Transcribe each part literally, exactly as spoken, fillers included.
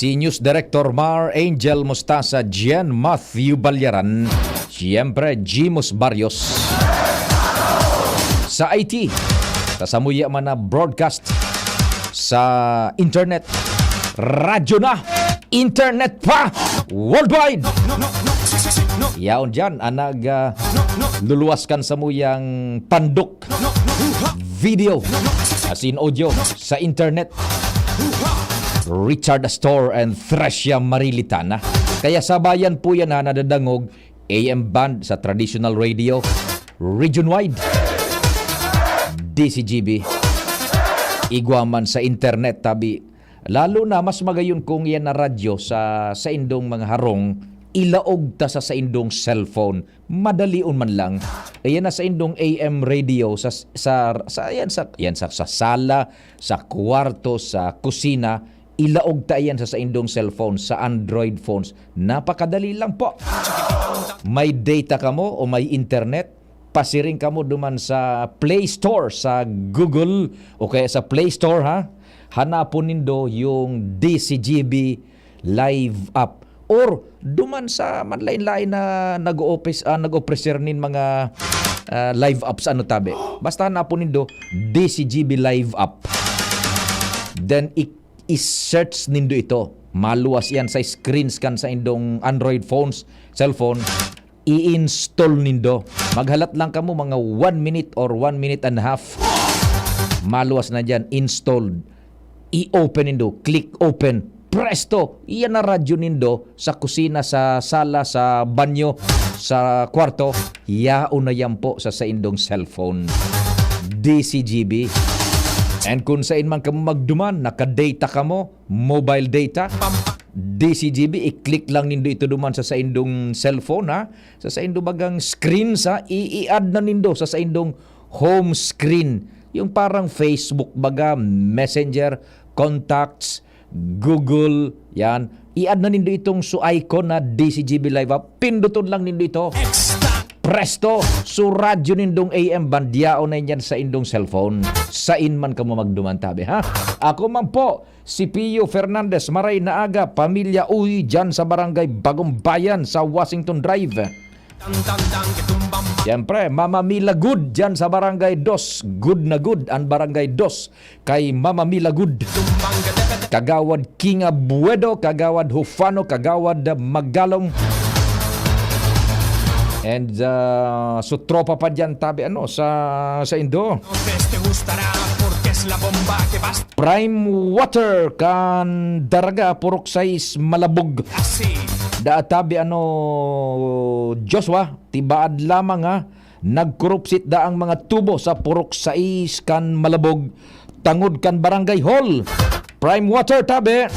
si News Director Mar Angel Mostasa, Jen Matthew Balyaran, siyempre, Jimus Barrios. Sa I T, sa samuya man na broadcast, sa internet, radyo na, internet pa, worldwide. Yaon dyan, ang nag, ah, luluwas kan samuyang pandok, video, as in audio, sa internet. Richard Astor and Thresia Marilitana. Kaya sabayan po yan, ha, nadadangog A M band sa traditional radio, region-wide, D C G B. Igwa man sa internet, tabi. Lalo na, mas magayon kung yan na radyo sa, sa indong mga harong, ilaog ta sa, sa indong cellphone. Madalion man lang. Ayan na sa indong A M radio, sa, sa, sa, yan sa, yan sa, sa sala, sa kwarto, sa kusina, ilaog ta yan sa, sa indong cellphone, sa Android phones. Napakadali lang po. May data kamo o may internet, pasiring kamo duman sa Play Store, sa Google, o kaya sa Play Store, ha? Hanapon nindo yung D C G B Live app. Or duman sa manlain-lain na nag-o-office, ah, nag-offer nin mga, ah, live apps, ano tabi. Basta hanapon nindo, D C G B Live app. Then, i-, i-search nindo ito. Maluwas yan sa screens kan sa indong Android phones, cellphone. I-install nindo. Maghalat lang kamo mga one minute or one minute and a half. Maluwas na dyan, installed. I-open nindo, click open. Presto! Iyan na radyo nindo sa kusina, sa sala, sa banyo, sa kwarto. Yaon na yan po sa saindong cellphone. D C G B. And kung sain man kamo magduman, naka-data kamo, mobile data, D C G B, i-click lang nindo ito duman sa saindong cellphone, ha? Sa saindong bagang screen, sa i-, i-add na nindo sa saindong home screen. Yung parang Facebook, baga, Messenger, Contacts, Google, yan. I-add na nindo itong su icon na D C G B Live app. Pinduton lang nindo ito. Presto! Su radyo nindong A M band, yaon na yan sa indong cellphone. Sain man kamo magduman tabi, ha? Ako man po, si Pio Fernandez, maray na aga, pamilya Uy, dyan sa barangay Bagong Bayan, sa Washington Drive. Siyempre, Mama Mila Good, dyan sa Barangay Dos. Good na good ang Barangay Dos kay Mama Mila Good. Kagawad King Abuedo, Kagawad Hufano, Kagawad Magalong. And, ah, su tropa pa dyan, tabi, ano, sa, sa Indo. Prime Water kan Daraga, Purok sais, Malabog. Daa tabi, ano, Joshua, tibaad lamang, ha, nagkurupsit daa ang mga tubo sa Purok sais kan Malabog, tangod kan Barangay Hall. Prime Water tabi.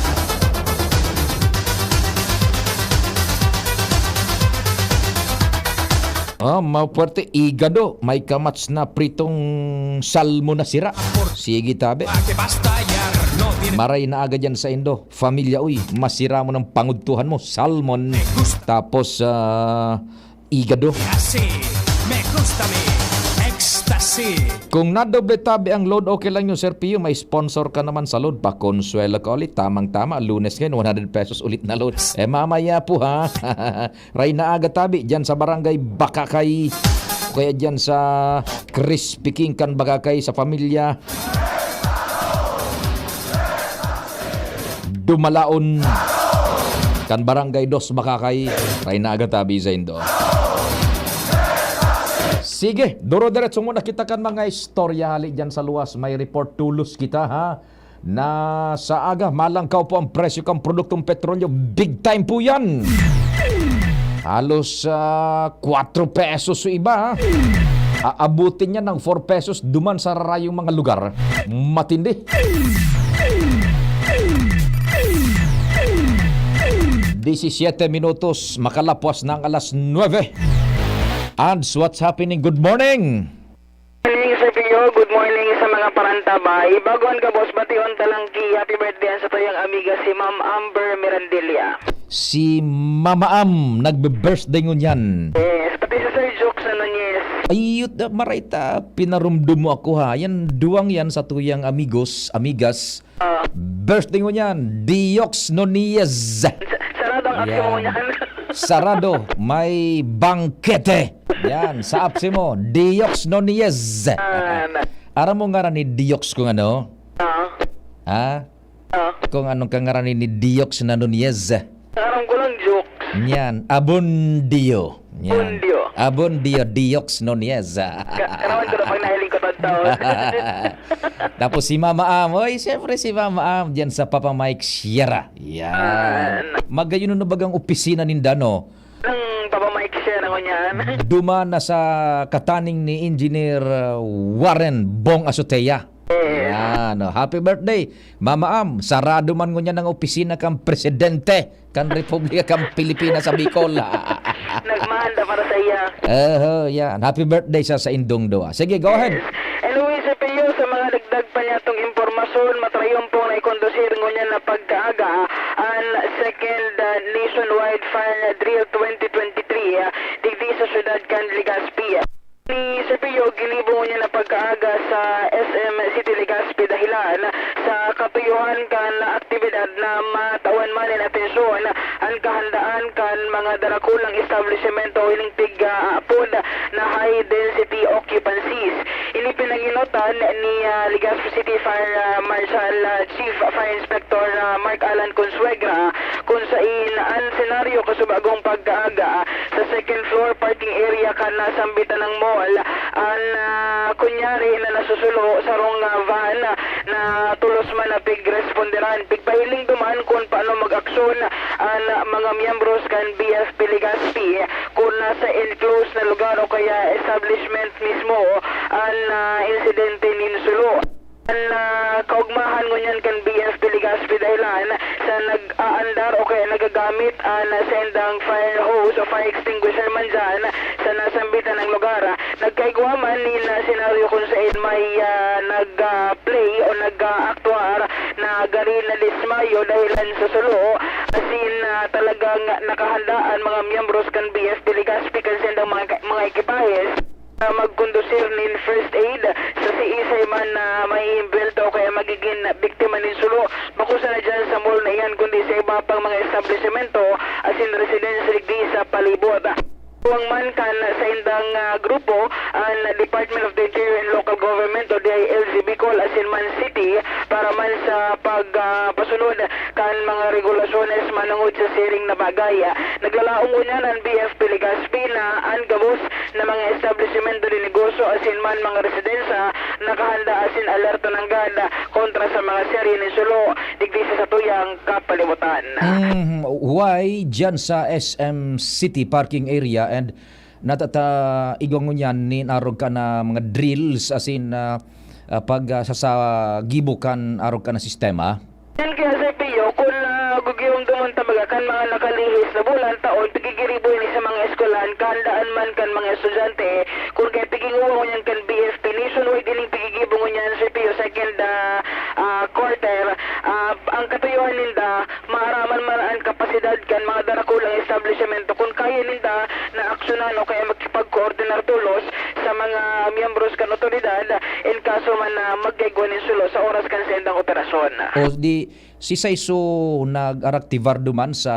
Ah, mapuwerte, igado, may kamats na pritong salmon na sira. Sige, tabi. Maray na aga dyan sa Indo. Familia, uy, masira mo ng pangudtuhan mo, salmon. Tapos, ah, igado. Kasi, me gusta mi ecstasy. Kung nadoble tabi ang load, okay lang yun, Sir Pio. May sponsor ka naman sa load. Pakonsuelo ka ulit. Tamang-tama, Lunes ngayon, one hundred pesos ulit na load. Eh, mamaya po, ha? Ray na aga tabi, dyan sa Barangay Bakakay. O kaya dyan sa Crispy King kan Bakakay sa pamilya Dumalaon kan Barangay Dos Bakakay. Ray na aga tabi sa Indo. Sige, duro-diretso muna kita kan mga istorya hali dyan sa luwas. May report tulos kita, ha? Na sa aga, malangkaw po ang presyo kan produktong petrolyo. Big time po yan! Halos, ah, kwatro pesos sa iba, ha? Aabutin niya ng four pesos duman sa rarayong mga lugar. Matindi. Disisiete minutos, makalapwas na ang alas nuebe. Ads, what's happening? Good morning! Morning, Sir Pio. Good morning sa mga parantabay. Bago ang gabos, batihon ta lang ki happy birthday an satuyang amiga, si Ma'am Amber Mirandilla. Si Mama Am, nagbe-birthday ngunyan. Yes, pati si Sir Jokes Nunez. Ayot na, maray ta, pinarumdum mo ako, ha. Yan, duwang yan sa tuyang amigos, amigas. Ah. Birthday mo niyan, Diox Nunez. Sa-, sarado ang apse mo. Yan. Niyan. Sarado, may bangkete. Yan, sa apse mo, Diox Nunez. Ah, na- Aram mo ngaran ni Diox kung ano? Ah. Ha? Ah. Kung anong kangaran ni Diox na Nunez. Aram ko lang, jokes. Niyan, Abundio. Niyan. Abundio. Abundio, Diox Nunez. Ka-, karawan ko na pag nahiling ko tagtaon. Tapos si Mama Am. Oy, siyempre si Mama Am, diyan sa Papa Mike Sierra. Yan. Ah, na- Magayon na bagang opisina ninda, no? Ang Papa Mike Sierra ngunyan. Duman na sa kataning ni Engineer, uh, Warren Bong Azotea. Yes. Yan, oh. Happy birthday, Mama Am. Sarado man ngunyan ang opisina kan presidente kan Republika kan Pilipinas sa Bicol. Nagmahanda para sa iya. Oho, yan. Happy birthday sa, sa indong duwa. Sige, go ahead. Yes. Anyway, Sir Pio, sa mga dagdag pa niyatong impormasyon, matrayon pong naikondusir ngunyan na pagkaaga an second, ah, nationwide fire drill twenty twenty-three, ah, digdi sa syudad kan Legazpi. Ni Sir Pio, ginibo ngunyan na pagkaaga sa S M City Legazpi dahilan sa katuyuhan kan aktibidad na matawan man nin atensyon an kahandaan kan mga darakulang establisimento hiling pig-aapod na high density occupancies. Ini pinanginotan ni, ah, Legazpi City Fire, ah, Marshal, ah, Chief Fire Inspector, ah, Mark Alan Consuegra, kun sain an senaryo kasubagong pagkaaga sa second floor parking area kan nasambitan ng mall, an, ah, kunyari na nasusulo sarong, ah, van na tolos man na pigresponderan. Pigpahiling duman kun paano mag-aksyon an mga miyembros kan B F P Legazpi kun nasa enclosed na lugar o kaya establishment mismo an, ah, insidente nin sulo. An, ah, kaugmahan ngunyan kan B F P Legazpi dahilan sa nag-aandar o kaya nagagamit an saindang fire hose o fire extinguisher man dyan sa nasambitan na lugar. Nagkaigwa man nin, ah, senaryo kun sain may, ah, nag, ah, play o nag-aaktuar na gari na dismayo dahilan sa sulo, asin, ah, talagang nakahanda an mga miyembros kan B F P Legazpi kan saindang mga, mga ekipahes na magkondusir nin first aid sa siisay man na maiimbelto o kaya magigin biktima nin sulo, bako sana dyan sa mall na iyan, kundi sa iba pang mga establisimento asin residensya digdi sa palibot. Duwang man kan saindang, ah, grupo, an Department of the Interior and Local Government o D I L G Bicol asin man City, para man sa pag, ah, pasunod kan mga regulasyones manongod sa siring na bagay. Naglalaom ngunyan an B F P Legazpi na an gabos na mga establisimento de negosyo asin man mga residensya nakahanda asin alerto nanggad kontra sa mga serye nin sulo digdi sa satuyang kapalibutan. Mm, why diyan sa S M City parking area and natata-, igwa ngunyan nin arog kan mga drills asin, ah, ah, pag, ah, sasagibo kan arog kan sistema? Yan kaya, Sir Pio, kun, ah, gugiromdomon ta baga kan mga nakalihis na bulan, taon, pigigiribo ini sa mga eskwelahan, kahandaan man kan mga estudyante, kun kaya piginguwa ngunyan kan B F P nationwide ining pigigibo ngunyan, Sir Pio, second, ah, ah, quarter, ah, ang katuyuhan ninda, maaraman man an kapasidad kan mga darakulang establisimento kun kaya ninda na aksyonan o kaya makipagkoordinar tolos sa mga miyembros kan awtoridad in kaso man na magkaigwa nin sulo sa oras kan saindang operasyon. O di, si Saiso nag-araktivar duman sa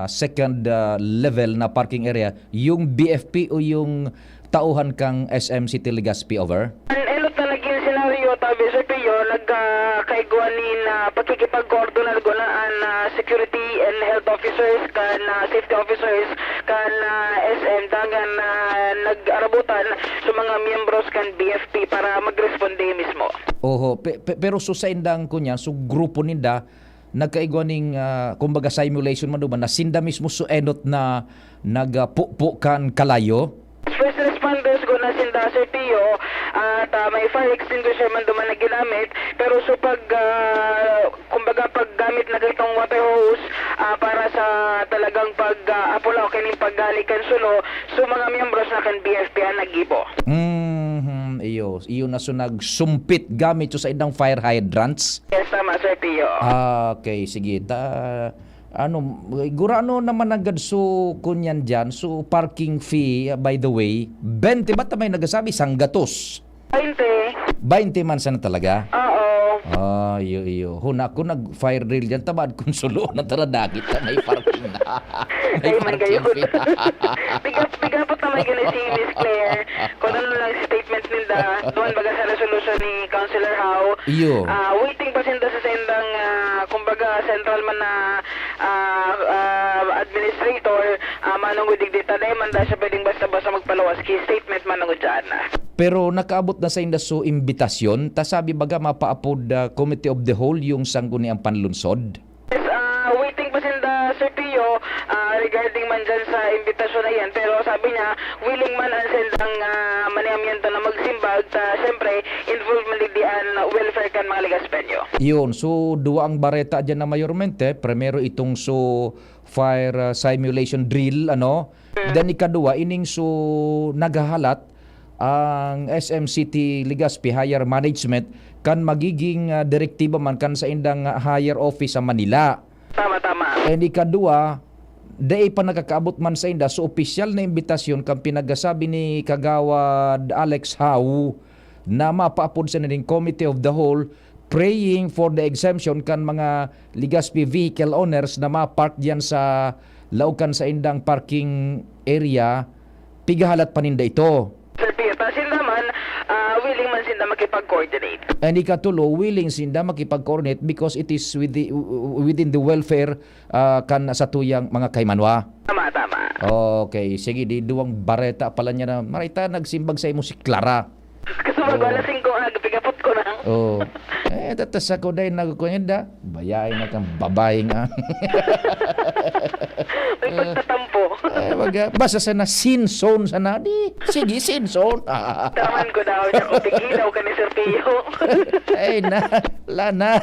second, ah, level na parking area, yung B F P o yung tauhan kan S M City Legazpi over? An enot na nagin senaryo, tabi, Sir Pio, nagkakaigwa nin, ah, pakikipagkoordinar gunaan na security and health officers kan, ah, safety officers kan, ah, S M dangan, ah, nag-arabutan sa mga miyembros kan B F P para magresponde mismo. Oho, pe-, pe-, pero so saindang kunya, so grupo ninda, nagkaigwa ning, ah, kumbaga simulation man duman, na sinda mismo so enot na nagpupo kan kalayo? First responders ko na sinda, Sir Pio, at, ah, may fire extinguisher man duman na ginamit, pero so pag, ah, kumbaga paggamit na itong water hose, ah, para sa talagang pag, ah, apula o kining paggali kan sulo, so mga miyembros na kan B F P ang naggibo. Mhm, iyo. Iyo na so nagsumpit gamit so saindang fire hydrants? Yes, tama, Sir Pio. Ah, okay, sige. Ta-, Ano, gurano naman nanggad so kunyan diyan, so parking fee, ah, by the way, bente ba ta may nagasabi? Sanggatos. Bainte. Bainte man sana talaga? Oo. Ah, iyo, iyo. Huna ko nag-fire drill diyan, tabad kong sulo na tara dagit na may parking na. May Ay, man parking gayon. fee na. Bigat, bigat po naman gani si Miss Claire. Kung ano lang statement ninda, doon baga sa resolution ni Councilor Howe. Iyo. Ah, waiting pa sinda sa sendang, ah, kumbaga, central man na, ah, ah, administrator, ah, manungod digdi ta, dai man da siya pwedeng basta-basta magpaluwas ki statement manungod dyan. Pero nakaabot na sa inda so imbitasyon, ta sabi baga mapaapod, ah, committee of the whole yung sangguniang panlunsod? Yes, ah, waiting pa sinda, Sir Pio, ah, regarding man dyan sa imbitasyon na yan. Pero sabi niya, willing man ang sendang, ah, manihamiento na magsimbag, ta siyempre, involved man digdi an welfare kan mga Legaspeño. Yun. So, duwa ang bareta dyan na mayormente. Primero, itong so fire, ah, simulation drill, ano? Mm. Then, ikaduwa, ining so naghahalat ang S M City Legazpi Higher Management kan magiging, ah, direktiba man kan saindang, ah, higher office sa Manila. Tama, tama. And ikaduwa, dai pa nakakaabot man sainda so opisyal na imbitasyon kan pinagasabi ni Kagawad Alex Howe na mapaapod sa ning Committee of the Whole, praying for the exemption kan mga Legazpi vehicle owners na mapark diyan sa laog kan saindang parking area, pigahalat pa ninda ito. Sir Pio, ta sinda man, ah, willing man sinda makipag-coordinate. And ikatulo, willing sinda makipag-coordinate because it is with the, within the welfare, ah, kan satuyang mga kaimanwa. Tama, tama. Okay, sige, di duwang bareta pala niya na, marita, nagsimbag sa imo si Clara. Kasi Oo. mag-alas singko ang aga, pigapot ko na. Oo. Eh, tatas ako dahil nagkukunin da. Bayay na kang babaeng, ah. May pagtatampo. Eh, wag, ah, basta sana sin zone sana. Di, sige, sin zone. Taman ko daw niya kung tigilaw ka ni Sir Pio. Ay, na, la na.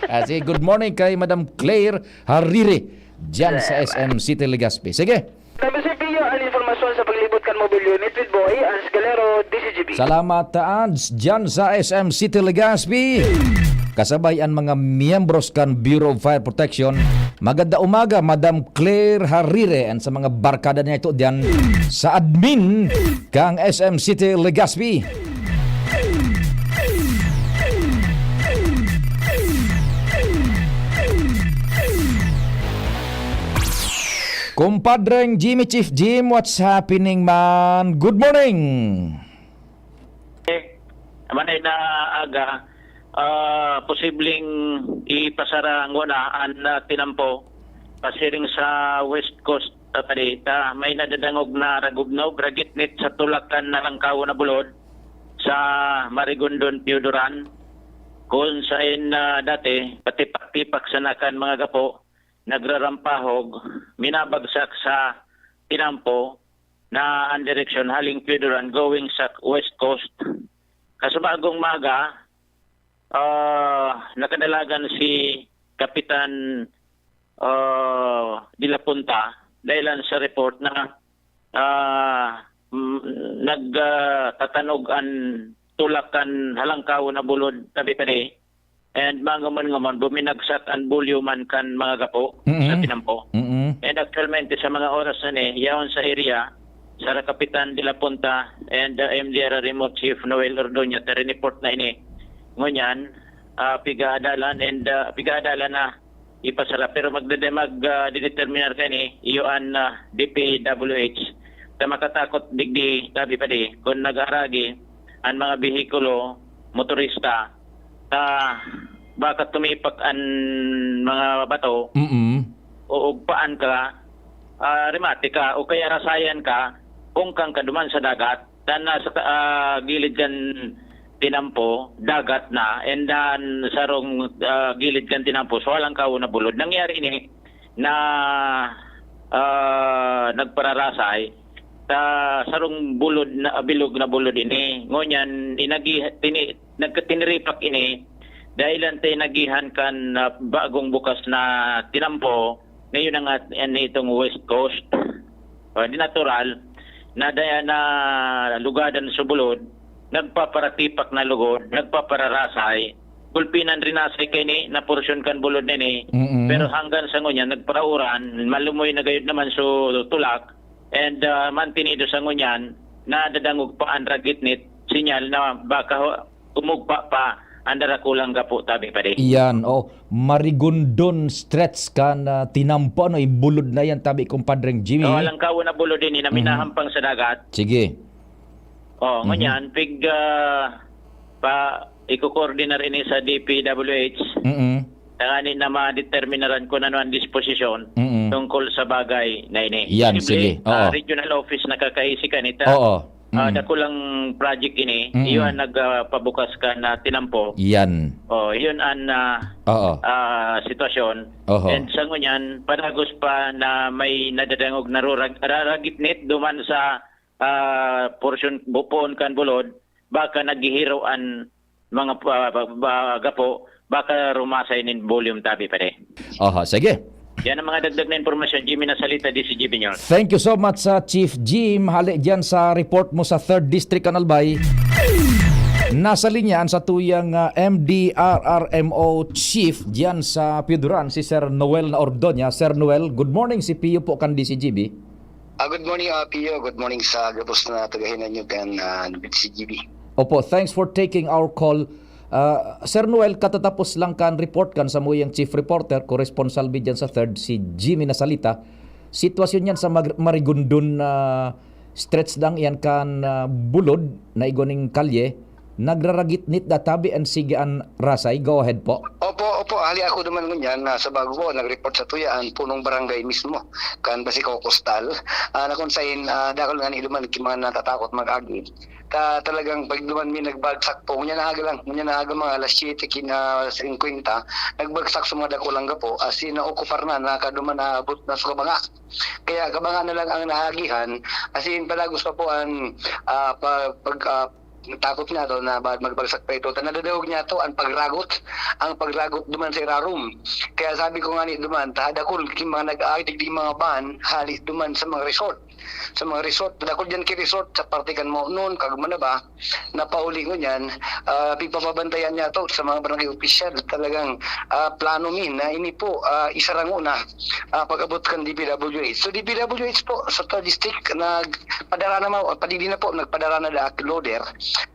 Ah, sige, good morning kay Madam Claire Hariri, dyan sa S M City Legazpi. Sige. Sabi, Sir Pio, an informasyon sa paglibot kan mobile unit with Boy, Ans Galero, D C G B. Salamat, Ans, dyan sa S M City Legazpi. Kasabay an mga miyembros kan Bureau of Fire Protection. Maganda umaga, Madam Claire Harire, and sa mga barkada niya ito dyan sa admin kang S M City Legazpi. Kumpadreng Jimmy, Chief Jim, what's happening, man? Good morning! Eh, manay na aga, ah, posibleng ipasara ngona an, ah, tinampo pasiring sa West Coast, ah, padi ta may nadadangog na ragubnog, ragitnit sa tulak kan nalangkaw na bulod sa Marigondon, Pioduran, kung sain, ah, dati patipak-tipak sana kan mga gapo nagrarampahog, minabagsak sa tinampo na an direksyon haling Pioduran going sa West Coast. Kasubagong maaga, ah, nakadalagan si Kapitan, ah, De La Punta dahilan sa report na, ah, mm, nag, ah, tatanog an tulak kan halangkaw na bulod tabi pa di. And mangaman-ngaman, buminagsak an volume man kan mga gapo sa Mm-mm. tinampo. Mm-mm. And actualmente, sa mga oras na ni, yaon sa area, Sara Kapitan De La Punta and, uh, M D R R remote chief Noel Ordoña, ta rineport na ini. Ngunyan, ah, pigaadalan and, ah, pigaadalan na ipasara. Pero magdede-, mag, ah, dideterminar kani, iyo an, ah, D P W H. Ta makatakot digdi, tabi pa di, kung nag-aaragi an mga behikulo, motorista, ta baka tumipak an mga bato, Mm-mm. o ugpaan ka, ah, remate ka, o kaya rasayan ka, kung kang kaduman sa dagat, dan nasa, ah, gilid kan tinampo, dagat na, and then sarong, ah, gilid kan tinampo, so walang kauna bulod. Nangyari ini na, ah, nagpararasay, ta sarong bulod na, bilog na bulod ini. Ngunyan, inagi-, tini-, nagkatiniripak ini, dahil ang tinagihan kan, ah, bagong bukas na tinampo, ngayon ang at-, yan itong West Coast. Ah, di natural na daya na lugadan sa bulod, nagpaparatipak na lugod, nagpapararasay, gulpinan rinasay kaini na porsyon kan bulod na ini. Mm-mm. Pero hanggang sa ngunyan, nagparauran, malumoy na gayod naman so tulak, and, ah, mantinido sa ngunyan, nadadangog pa an ragitnit, sinyal na baka ho-, umugpa pa an darakulang gapo, tabi pa di. Iyan, oh, Marigondon stretch kan, ah, tinampo, ano, yung bulod na yan, tabi, Kumpadreng Jimmy. Oh, alang kawo na bulod ini na Mhm. minahampang sa dagat. Sige. Oh, Mhm. ngunyan, pig, ah, pa, iko-coordinar ini sa D P W H. Mm-mm. Tangani na madeterminaran kung ano ang disposisyon Mm-mm. tungkol sa bagay na ini. Yan, Posible, sige. ah, Oo. regional office nakakaisi kanita. Oo. Ah, Mm. dakulang project ini, Mm-mm. iyo ang nag, ah, pabukas kan, ah, tinampo. Yan. Oh, yun ang, ah, Oo. ah, sitwasyon. Oho. And sa ngunyan, padagos pa na may nadadangog na rurag-, raragitnit duman sa, ah, porsyon bu-, poon kan bulod, baka naghihiro an mga pa-, pa-, ba-, gapo, baka rumasay nin volume, tabi pa di. Oho, sige. Yan ang mga dagdag na impormasyon. Jimmy Nasalita, D C G B News. Thank you so much, sa Chief Jim. Hali dyan sa report mo sa Third District, kan Albay. Nasa linya an satuyang, ah, M D R R M O Chief dyan sa Pioduran, si Sir Noel Naordoña. Sir Noel, good morning. Si Pio po kan D C G B. Ah, good morning, ah, Pio. Good morning sa gabos na tagahinan nyo kan, ah, D C G B. Opo, thanks for taking our call. Ah, Sir Noel, katatapos lang kan report kan samuyang chief reporter, corresponsal mi dyan sa Third, si Jimmy Nasalita. Sitwasyon yan sa Mag-, Marigondon na stretch dang yan kan, ah, bulod na igwa ning kalye, nagraragitnit da tabi an sige an rasay. Go ahead po. Opo, opo, hali ako duman ngunyan na sa bago po, nag-report sa tuya an punong barangay mismo, kan Basico Costal. Ah, na kung sain, ah, dakul nga ni duman ki mga natatakot mag-agi. Ta-, talagang pag duman mi nagbagsak po, ngunyan na aga lang, ngunyan na aga mga alas siyete kin-, ah, singkwenta, nagbagsak sa mga dakulang gapo, as in, naokupar na, nakaduman, naabot na sa kabanga. Kaya kabanga na lang ang naagihan, as in, padagos pa po ang, ah, pa-, pag, ah, takot niya to na ba-, magbagsak pa ito. Ta nadadangog niya to ang pagragot, ang pagragot duman sa irarom. Kaya sabi ko nga ni duman, ta dakul ki mga nag-aagi digdi mga van, hali duman sa mga resort. Sa mga resort, dakul diyan ki resort sa parte kan Maonon, kag Manaba, na pauli ngunyan, ah, pigpapabantayan niya to sa mga barangay opisyal. Talagang, ah, plano mi na ini po, ah, isarango na, ah, pag-abot kan D P W H. So, D P W H po, sa Third District, nagpadara na ma-, padidi na po, nagpadara na da loader,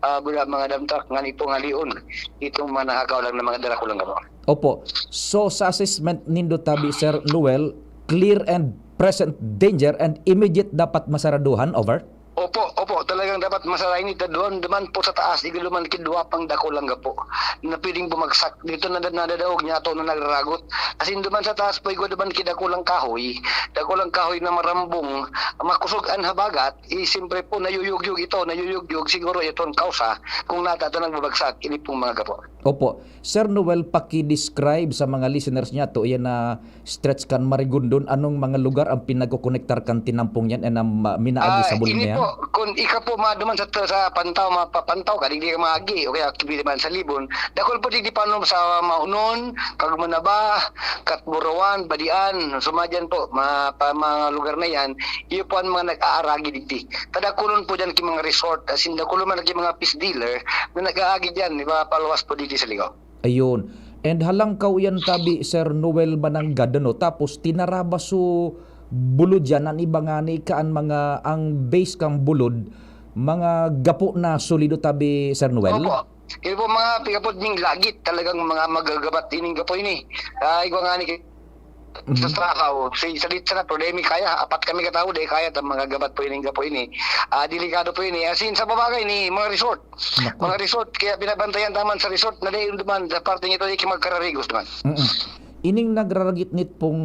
ah, mula mga dump truck, ngani po nga lion, itong mga nahagaw lang na mga darakulang gapo. Opo. So, sa assessment nindo tabi, Sir Noel, clear and present danger and immediate dapat masaraduhan, over? Opo, opo, talagang dapat masara ini ta duman, duman po sa taas, igwa duman ki duwa pang dakulang gapo na pwedeng bumagsak. Dito na, nadadangog niya to na nagraragot. As in, duman sa taas po, igwa duman ki dakulang kahoy, dakulang kahoy na marambong, makusog an habagat, eh, siyempre po, nayuyugyog ito, nayuyugyog, siguro ito ang kausa kung nata ito nagbabagsak, ini pong mga gapo. Opo. Sir Noel, paki-describe sa mga listeners niya to, iyan na stretch kan Marigondon, anong mga lugar ang pinagkokonektar kan tinampong yan and ang ma-, minaagi Ah, sa bulong ini na yan? Po, kung ika po maduman sa, sa Pantaw, mapapantaw ka, digdi ka maagi, o kaya kibili man sa Libon, dakul po digdi pa no, sa Maonon, Kagmanaba, Katburawan, Badian, sumadyan po, ma-, pa, mga lugar na yan, iyo po ang mga nag-aaragi digdi. Tadakulon po dyan ki mga resort, as in, dakulon man ki mga fish dealer na nag-aagi dyan, di ba, paluwas po digdi sa Ligaw. Ayun. And halangkaw yan tabi, Sir Noel Mananggad, ano? Tapos tinarabas so bulod yan, an iba ngani kaan mga, ang base kang bulod, mga gapo na solido tabi, Sir Noel? Opo. Yun po mga pigapod ming lagit, talagang mga magagabat ining gapo ini. Ah, igwa ngani ki-, Mhm. sa trabaho, si, sa litsa na, problema kaya, apat kami katawo, di kaya, ta mga gabat po ining gapo ini. Ah, delikado po ini. As in, sa babagay ni mga resort, Naku. Mga resort, kaya binabantayan ta man sa resort na dai duman, sa parte nito, di magkararigos duman. Mm-mm. Ining nagraragitnit pong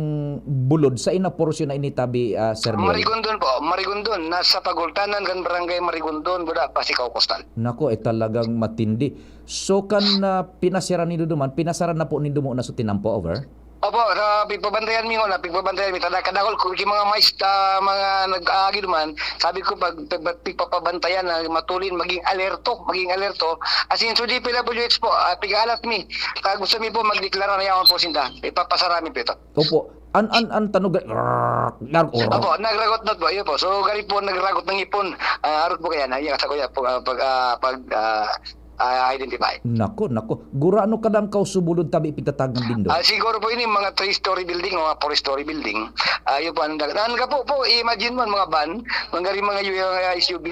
bulod, sa ina porsyon na ini tabi, ah, Sir Noel? Marigondon po, Marigondon. Nasa pagultanan kan Barangay Marigondon, Buda, Pasicaw Costal. Naku, eh, talagang matindi. So, kan, ah, pinasira nindo duman, pinasara na po nindo muna sa tinampo, over? Opo, sa pigpabantayan mi ngona, pigpabantayan mi. Tada kadakol ko, ki mga mais, ah, mga nag-aagi duman, sabi ko, pag, pag, pigpapabantayan na matulin, maging alerto, maging alerto. As in, so D P W H po, ah, pig-aalat mi. Kaya gusto mi po magdeklara na yaon po sinda. Ipapasara mi po ito. Opo. An, an, an tanog, grrrr, grrrr. Opo, nagragot na po, yun po. So, gari po, nagragot ng ipon. Ah, arog po kaya, na, yan, sa kuya, po, ah, pag, ah, pag, ah, ah, identified. Nako, nako. Gurano kadangkaw subulod tabi pigtatagan dindo? Ah, siguro po ini mga three-story building o mga four-story building. Ah, yun po ang dag-, ang gapo po, imagine mo, mga van, mga rin mga U-, mga S U V.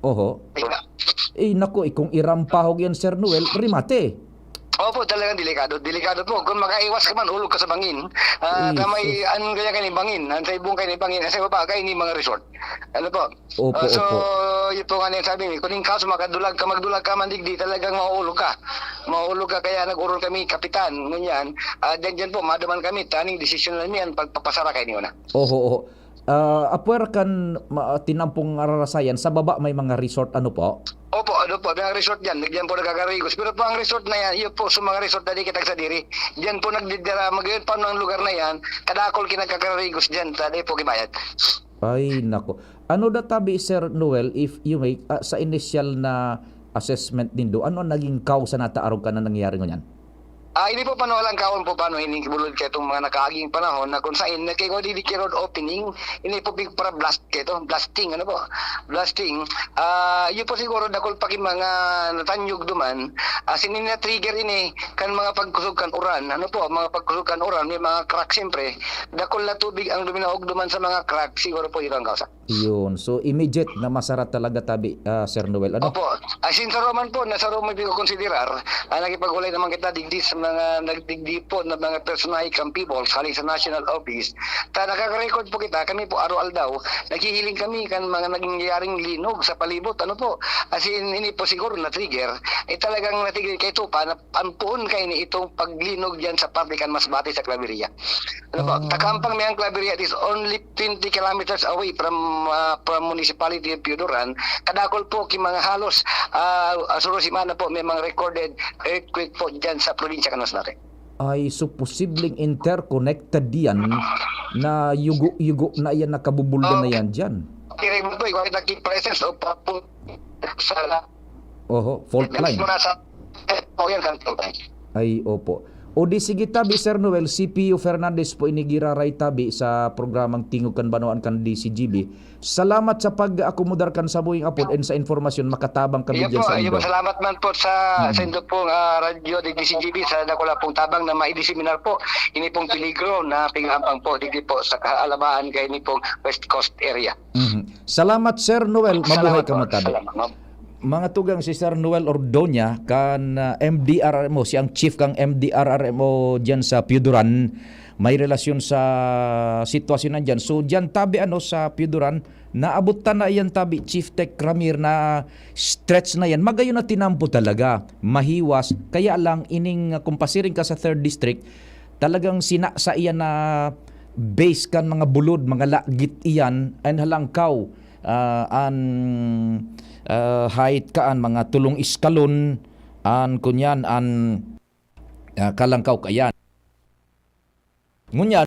Oho. Diba? Eh, nako, eh, kung irampahog yan, Sir Noel, rimate. Opo, talagang delikado. Delikado po. Kung makaiwas ka man, ulog ka sa bangin. Ah, Eh, ta may, sus. Ano kaya kayo ni bangin? Ang sa ibong kayo ni bangin. Ang sa baba kayo ni mga resort. Ano po? Opo, Ah, so, opo. Yun po nga niya sabi ni, kung yung kaso makadulag ka, magdulag ka man, digdi, talagang mauulog ka. Mauulog ka, kaya nag-urol kami, kapitan, ngunyan. Ah, dyan, dyan po, maduman kami, taning desisyon na niyan, pagpapasara kayo niyo na. Oho, oho. Ah, apwera kan ma-, tinampong ararasayan, sa baba may mga resort, ano po? Opo, ano po, may mga resort dyan. Diyan po nagkakarigos. Pero po ang resort na yan, yun po sa mga resort na di kita sa diri. Diyan po nagdidira, mag-, yun pa ang lugar na yan, kadakol kinagkakarigos dyan, sa di po gibayad. Ay, nako. Ano da tabi, Sir Noel, if you may, ah, sa initial na assessment nindo, ano ang naging cause na nataarog ka na nangyayari ngunyan? Ah, ini po panuhalang kaon po paano ini bulod kay itong mga nakaaging panahon na kung saan nagkaigo di, di road opening, ini po big para blast kay ito, blasting, ano po? Blasting. Ah, yun po siguro dakol pa ki mga natanyog duman. As in, na-trigger ini kan mga pagkusog kan uran, ano po, mga pagkusog kan uran, may mga crack siyempre. Dakol na tubig ang duminaog duman sa mga crack, siguro po yun ang kausa. Yun. So, immediate na masara talaga tabi, ah, Sir Noel, ano? Opo. As in, saro man po, na saro man pinokonsiderar, ah, nakipag-ulay naman kita digdi sa mga nagdigdi po na mga personahe kan People's, hali sa National Office. Ta, nakaka-record po kita, kami po araw-aldaw, naghihiling kami kan mga nangyayaring linog sa palibot, ano po. As in, ini po siguro na-trigger, eh, talagang na-trigger kay Tupa na ang puon kaini itong paglinog diyan sa parte kan Masbate sa Claveria. Ano po, Ah. Takampang may ang Claveria is only twenty kilometers away from, ah, from municipality of Pioduran. Kadakol po ki mga halos, ah, ah, suro semana po may mga recorded earthquake po diyan sa probinsya kan Masbate. Ay, so posibleng interconnected yan na yugo-yugo na yan, nakabubulga na Ah. yan dyan. Okay, po, ikaw, naging presence of, ah, po, sa Oho, fault line. Mismo nasa, eh, oh, yan, kan fault line. Ay, opo. O di sige tabi, Sir Noel, C P U Fernandez po ini giraray tabi sa programang Tingog kan Banwaan kan D C G B. Salamat sa pag-akomodar kan samuyang apod and sa impormasyon, makatabang kami Iyo diyan po, sa iyo po, indo. Salamat man po sa, Mm. sa indo pong, ah, radyo di D C G B, sa dakula pong tabang na maidiseminar po ini pong peligro na pig-aambang po, digdi po sa kaalamaan kay ini pong West Coast area. Mhm. Salamat, Sir Noel. Mabuhay Salamat ka po. Matabi. Salamat, ma'am. Mga tugang, si Sir Noel Ordoña kan, ah, M D R R M O, siya ang chief kang M D R R M O diyan sa Pioduran. May relasyon sa sitwasyon na diyan. So, diyan tabi, ano, sa Pioduran, naabot ta na iyan tabi, Chief Tech Ramir, na stretch na yan. Magayon na tinampo talaga. Mahiwas. Kaya lang, ining, ah, kung pasiring ka sa third district, talagang sinasa iyan na base kan mga bulod, mga lagit iyan, and halangkaw, ah, an, ah, height kaan, mga tulong iskalon, an kunyan, an, ah, kalangkaw kayan. Ngunyan,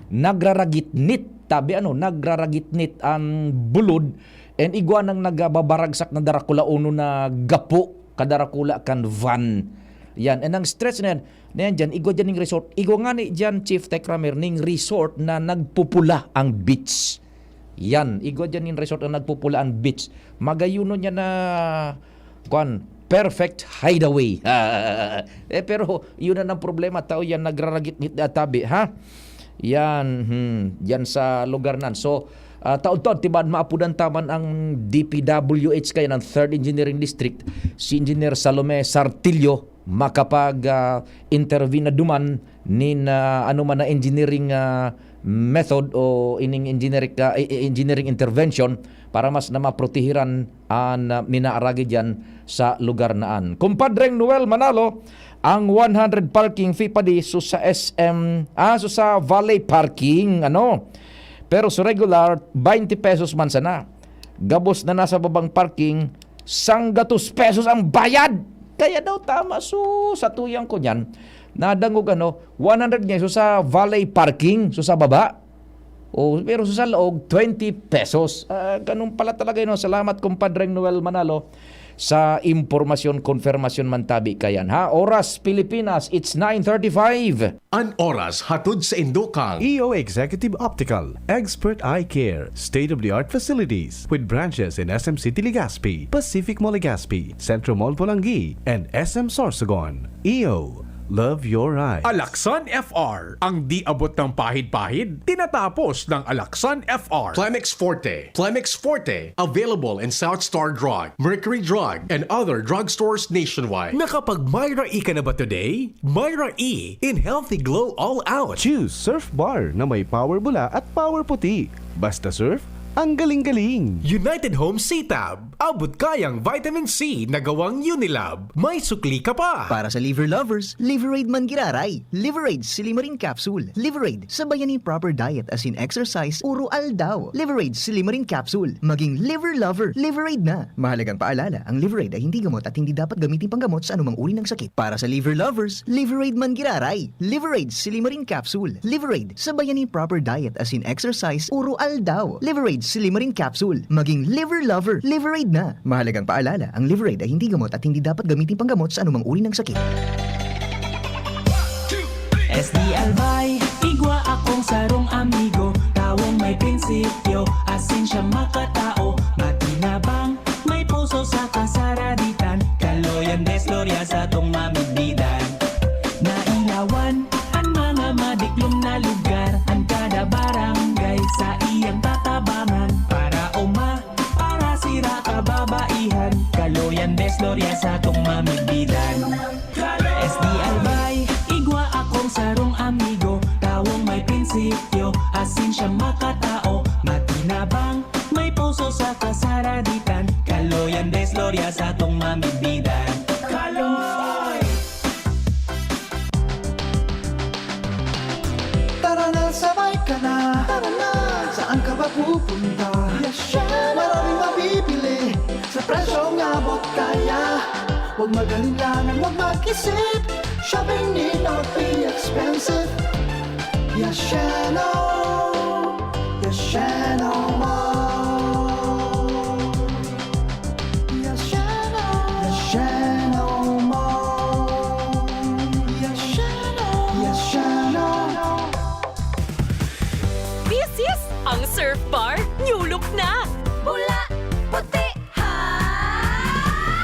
nagraragitnit, tabi ano, nagraragitnit an bulod, and igwa nang nagbabaragsak na darakulaonon na gapo, kadarakula kan van. Yan, and ang stretch na yan, na yan dyan, igwa dyan ning resort. Igwa nga ni dyan, Chief Tech Ramir, ning resort na nagpupula ang beach. Yan, igwa dyan ning resort na nagpupula ang beach. Magayuno niya na, kwan, perfect hideaway. Eh, pero yun na ang problema, tao yan, nagraragit-ngit na tabi, ha? Yan, hmm, yan sa lugar nan. So, ah, taon-taon, tibaad maapudan taman ang D P W H kaya ng Third Engineering District, si Engineer Salome Sartillo, makapag, ah, intervene na duman nin, ah, ano man na engineering, ah, method o ining engineering, ah, e-, e-, engineering intervention para mas na maprotehiran an, ah, minaaragi diyan sa lugar na an. Kumpadreng Noel Manalo, ang one hundred parking fee padi so sa S M, ah, so sa valet parking, ano? Pero sa regular, twenty pesos man sana. Gabos na nasa babang parking, sanggatos pesos ang bayad. Kaya daw tama, so, sa tuyang ko niyan, nadangog, ano, one hundred ngayon, so sa valet parking, so sa baba. O, pero sa laog, twenty pesos. Ah, ganun pala talaga yun, no? Salamat, Kumpadreng Noel Manalo. Sa impormasyon, konfirmasyon man tabi kayan, ha? Oras, Pilipinas, it's nine thirty-five. An oras hatod sa indo kan E O Executive Optical, expert eye care, state-of-the-art facilities, with branches in S M City Legazpi, Pacific Mall Legazpi, Centro Mall Polangui, and S M Sorsogon. E O, love your eyes. Alaksan F R, ang di abot ng pahid-pahid, tinatapos ng Alaksan F R. Plemex Forte. Plemex Forte, available in South Star Drug, Mercury Drug, and other drugstores nationwide. Nakapag-Myra E ka na ba today? Myra E in Healthy Glow All Out. Choose Surf Bar na may power bula at power puti. Basta surf, ang galing-galing. United Home C-Tab. Abot kayang vitamin C na gawang Unilab. May sukli ka pa. Para sa liver lovers, Liveraid man giraray. Liveraid Silimarin Capsule. Liveraid, sabayan nin proper diet asin exercise, uro aldaw. Liveraid Silimarin Capsule. Maging liver lover, Liveraid na. Mahalagang paalala, ang Liveraid ay hindi gamot at hindi dapat gamiting panggamot sa anumang uri ng sakit. Para sa liver lovers, Liveraid man giraray. Liveraid Silimarin Capsule. Liveraid, sabayan nin proper diet asin exercise, uro aldaw. Liveraid Silimarin Capsule. Maging liver lover, Liveraid na. Mahalagang paalala, ang Liveraid ay hindi gamot at hindi dapat gamiting panggamot sa anumang uri ng sakit. S D Albay, igwa akong sarong amigo, tawong may prinsipyo, asin siya makatao, matinabang, may puso sa kasaraditan, kaloyan, desglorya sa tong mamidbidan. Nailawan an mga madiklom na lugar, an kada barangay sa iyang tatabangan, para uma, para sira kababaihan, kaloyan, desglorya sa tong mamidbidan. S D Albay, igwa akong sarong amigo, tawong may prinsipyo, asin siya makatao, matinabang, may puso sa kasaraditan, kaloyan, desglorya sa tong mamidbidan. Kaloy! Tara na, sabay ka na. Tara na. Saan ka ba pupunta? Yes, syempre. Maraming mabibili sa presyong abot kaya. Huwag mag-alinlangan, huwag mag-isip. Shopping need not be expensive. Yes, Sheno. Yes, Sheno Mall. Yes, Sheno. Yes, Sheno Mall. Yes, Sheno. Yes, Sheno. This is ang Surf Bar, new look na! Pula, puti, ha?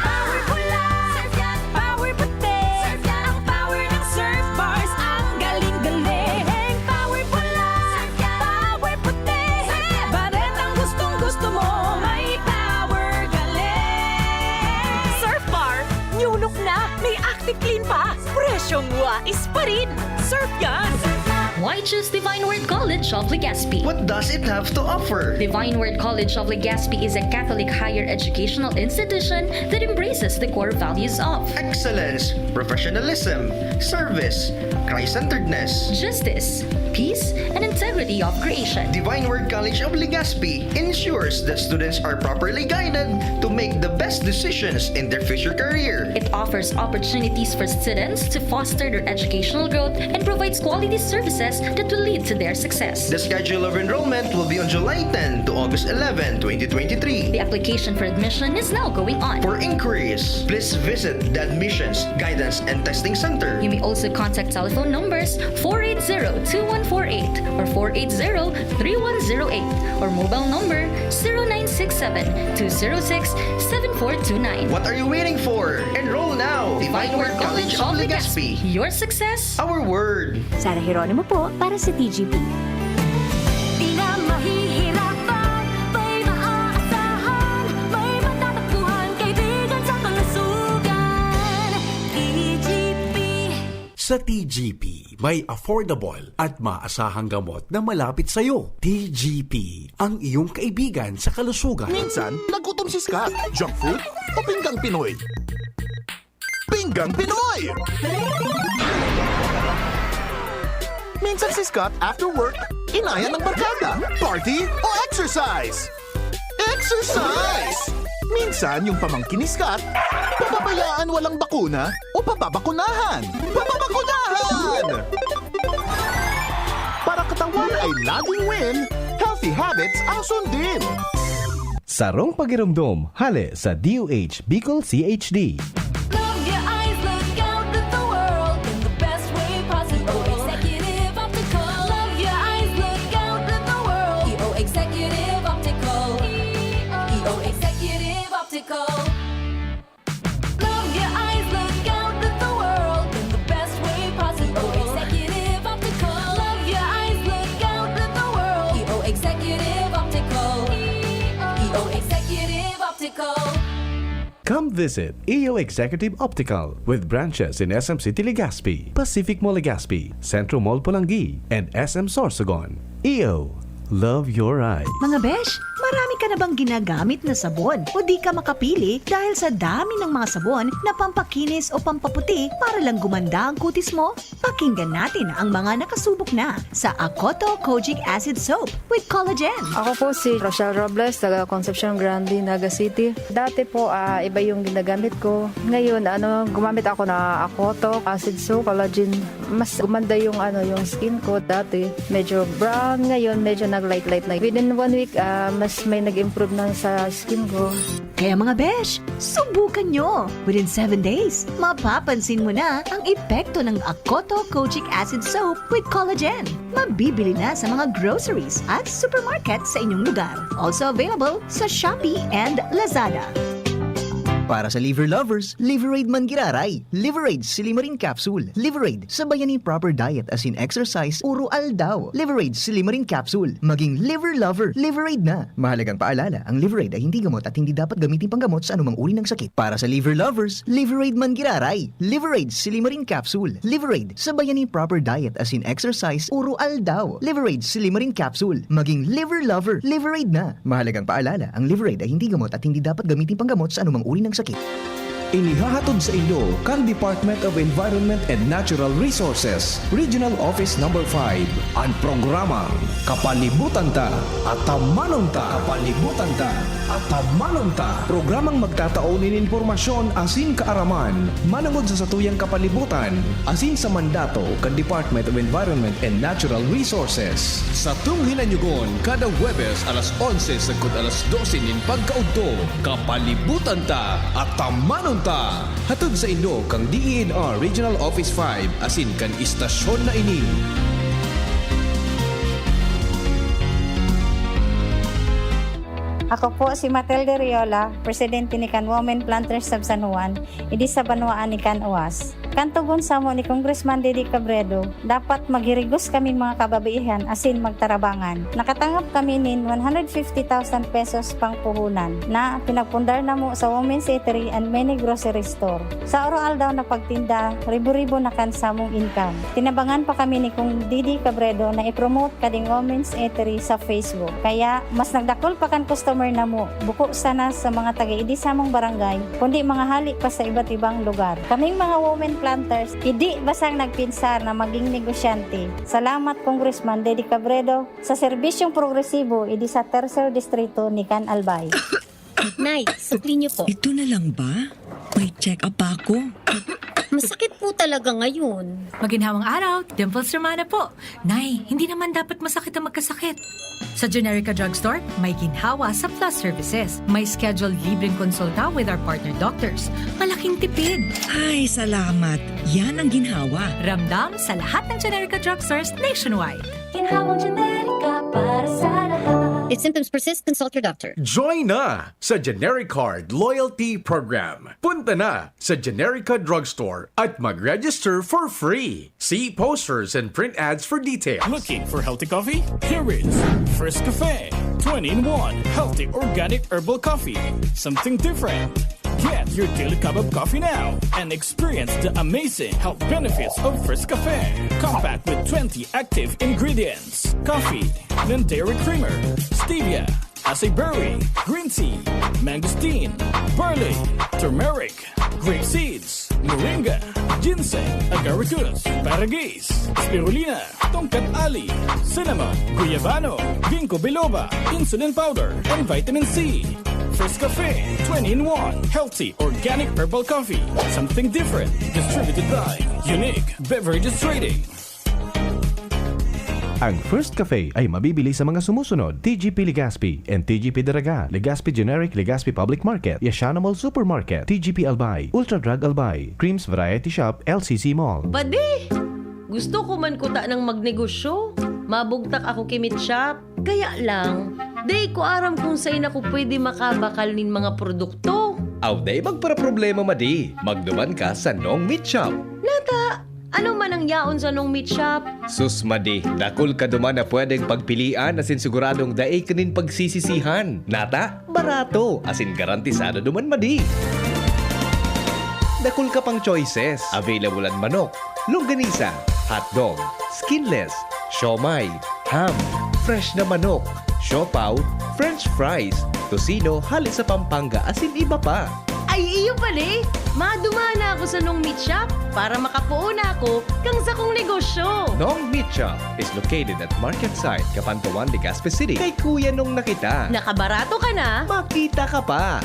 Power pula, surf yan, power puti. Surf yan, ang power ng Surf Bars, ang galing-galing. Power pula, surf yan, power puti. Surf yan, baretang gustong-gusto mo, may power galing. Surf Bar, new look na, may Active Clean pa, presyong wais pa rin. Surf yan! Why choose Divine Word College of Legazpi? What does it have to offer? Divine Word College of Legazpi is a Catholic higher educational institution that embraces the core values of excellence, professionalism, service, Christ-centeredness, justice, peace, and integrity of creation. Divine Word College of Legazpi ensures that students are properly guided to make the best decisions in their future career. It offers opportunities for students to foster their educational growth and provides quality services that will lead to their success. The schedule of enrollment will be on July ten to August eleven, twenty twenty-three. The application for admission is now going on. For inquiries, please visit the Admissions, Guidance, and Testing Center. You may also contact telephone numbers four eight zero two one four eight or four eight zero three one zero eight or mobile number zero nine six seven two zero six seven four two nine. What are you waiting for? Enroll now! Divine Word College of Legazpi. Your success, our word. Sara Jeronimo po para sa T G P. Di na mahihirapan, may maaasahan, may matatagpuan, kaibigan sa kalusugan. T G P. Sa T G P, may affordable at maasahang gamot na malapit sa'yo. T G P, ang iyong kaibigan sa kalusugan. Minsan, nagutom si Scott. Junk food o pinggang Pinoy? Pinggang Pinoy! Minsan si Scott after work, inaya ng barkada, party o exercise. Exercise! Minsan yung pamangkin ni Scott, pababayaan walang bakuna o pababakunahan. Pababakunahan! Para katawan ay laging win, healthy habits ang sundin. Sarong pagiromdom, hale sa D O H Bicol C H D. Love your eyes, look out at the world in the best way possible. E O Executive Optical. Love your eyes, look out at the world. E O Executive Optical. E O Executive Optical. Love your eyes, look out at the world in the best way possible. E O Executive Optical. Love your eyes, look out at the world. E O Executive Optical. E O Executive Optical. Come visit E O Executive Optical with branches in S M City Legazpi, Pacific Mall Legazpi, Centro Mall Polangui, and S M Sorsogon. E O, love your eyes. Mga besh, marami ka na bang ginagamit na sabon o di ka makapili dahil sa dami ng mga sabon na pampakinis o pampaputi para lang gumanda ang kutis mo? Pakinggan natin ang mga nakasubok na sa Akoto Kojic Acid Soap with Collagen. Ako po si Rochelle Robles, taga Concepcion Grande, Naga City. Dati po, ah, iba yung ginagamit ko. Ngayon, ano, gumamit ako na Akoto Acid Soap, Collagen. Mas gumanda yung, ano, yung skin ko dati. Medyo brown, ngayon medyo nag-light-light na. Within one week, ah, mas may nag-improve na sa skin ko. Kaya mga besh, subukan nyo! Within seven days, mapapansin mo na ang epekto ng Akoto Kojic Acid Soap with Collagen. Mabibili na sa mga groceries at supermarket sa inyong lugar. Also available sa Shopee and Lazada. Para sa liver lovers, Liveraid man giraray. Liveraid Silimarin Capsule. Liveraid, sabayan ni proper diet asin exercise, uro aldaw. Liveraid Silimarin Capsule. Maging liver lover, Liveraid na. Mahalagang paalala, ang Liveraid ay hindi gamot at hindi dapat gamitin panggamot sa anumang uri ng sakit. Para sa liver lovers, Liveraid man giraray. Liveraid Silimarin Capsule. Liveraid, sabayan ni proper diet asin exercise, uro aldaw. Liveraid Silimarin Capsule. Maging liver lover, Liveraid na. Mahalagang paalala, ang Liveraid ay hindi gamot at hindi dapat gamitin panggamot sa anumang uri ng sakit. Inihahatod sa inyo kan Department of Environment and Natural Resources, Regional Office Number five, an programang Kapalibutan Ta, Atamanon Ta. Kapalibutan Ta, Atamanon Ta. Programang magtatao nin impormasyon asin kaaraman manongod sa satuyang kapalibutan asin sa mandato kan Department of Environment and Natural Resources. Satong hinanyugon kada Huwebes alas onse sagkod alas dose nin pagkaudto, Kapalibutan Ta, Atamanon Ta. Hatod sa inyo kan D E N R Regional Office five asin kan istasyon na ini. Ako po si Matilde Riola, presidente ni kan Women Planters of San Juan, idi sa banwaan ni Can Oas. Kan tugon samo ni Congressman Didi Cabredo, dapat maghirigos kami mga kababaihan asin magtarabangan. Nakatangap kami nin one hundred fifty thousand pesos pang puhunan na pinagpundar namo sa Women's Eatery and many grocery store. Sa oro-aldaw na pagtinda, ribo-ribo na kan samong income. Tinabangan pa kami ni Kong Didi Cabredo na i-promote kading Women's Eatery sa Facebook. Kaya, mas nagdakul pa kan customer namo, buko sana sa mga taga-idi samong barangay, kundi mga hali pa sa iba't ibang lugar. Kaming mga women planters, idi basang nagpinsar na maging negosyante. Salamat, Congressman Dede Cabredo, sa serbisyong progresibo idi sa Tercer Distrito ni Can Albay. Nay, sukli niyo po. Ito na lang ba? May check-up pa ako. Masakit po talaga ngayon. Maginhawang araw, Dimples Romana po. Nay, hindi naman dapat masakit ang magkasakit. Sa Generica Drugstore, may ginhawa sa Plus Services. May scheduled libreng konsulta with our partner doctors. Malaking tipid. Ay, salamat. Yan ang ginhawa. Ramdam sa lahat ng Generica Drugstores nationwide. Ginhawang Generica para sa lahat. If symptoms persist, consult your doctor. Join na sa Genericard Loyalty Program. Punta na sa Generica Drugstore at mag-register for free. See posters and print ads for details. Looking for healthy coffee? Here is First Cafe, twenty-in-one healthy organic herbal coffee. Something different. Get your daily cup of coffee now and experience the amazing health benefits of First Cafe. Compact with twenty active ingredients: coffee, non-dairy creamer, stevia, acai berry, green tea, mangosteen, barley, turmeric, grape seeds, moringa, ginseng, agaricus, paragis, spirulina, tongkat ali, cinnamon, guyabano, ginkgo biloba, insulin powder, and vitamin C. First Cafe, twenty-in-one healthy organic herbal coffee. Something different. Distributed by Unique Beverages Trading. Ang First Cafe ay mabibili sa mga sumusunod: T G P Legazpi and T G P Daraga, Legazpi Generic, Legazpi Public Market, Yashano Mall Supermarket, T G P Albay, Ultra Drug Albay, Creams Variety Shop, L C C Mall. Padi! Gusto ko man kuta ng magnegosyo. Mabugtak ako ki Meat Shop. Kaya lang, dai ko aram kung sain ako pwede makabakal nin mga produkto. Aw, dai magparaproblema, madi. Magduman ka sa Nong Meat Shop. Nata, ano man ang yaon sa Nong Meat Shop? Sus, madi, dakul ka duman na pwedeng pagpilian asin siguradong dai ka nin pagsisisihan. Nata, barato, asin garantisado duman, madi. Dakul ka pang choices. Available an manok, longganisa, hotdog, skinless, siomai, ham, fresh na manok, siopaw, french fries, tocino hale sa Pampanga, asin iba pa. Ay, iyo pali! Madumana ako sa Nong Meat Shop para makapoon ako kan sakong negosyo. Nong Meat Shop is located at Market Site, Kapantawan, Legazpi City. Kay Kuya Nong na kita. Nakabarato ka na. Makita ka pa.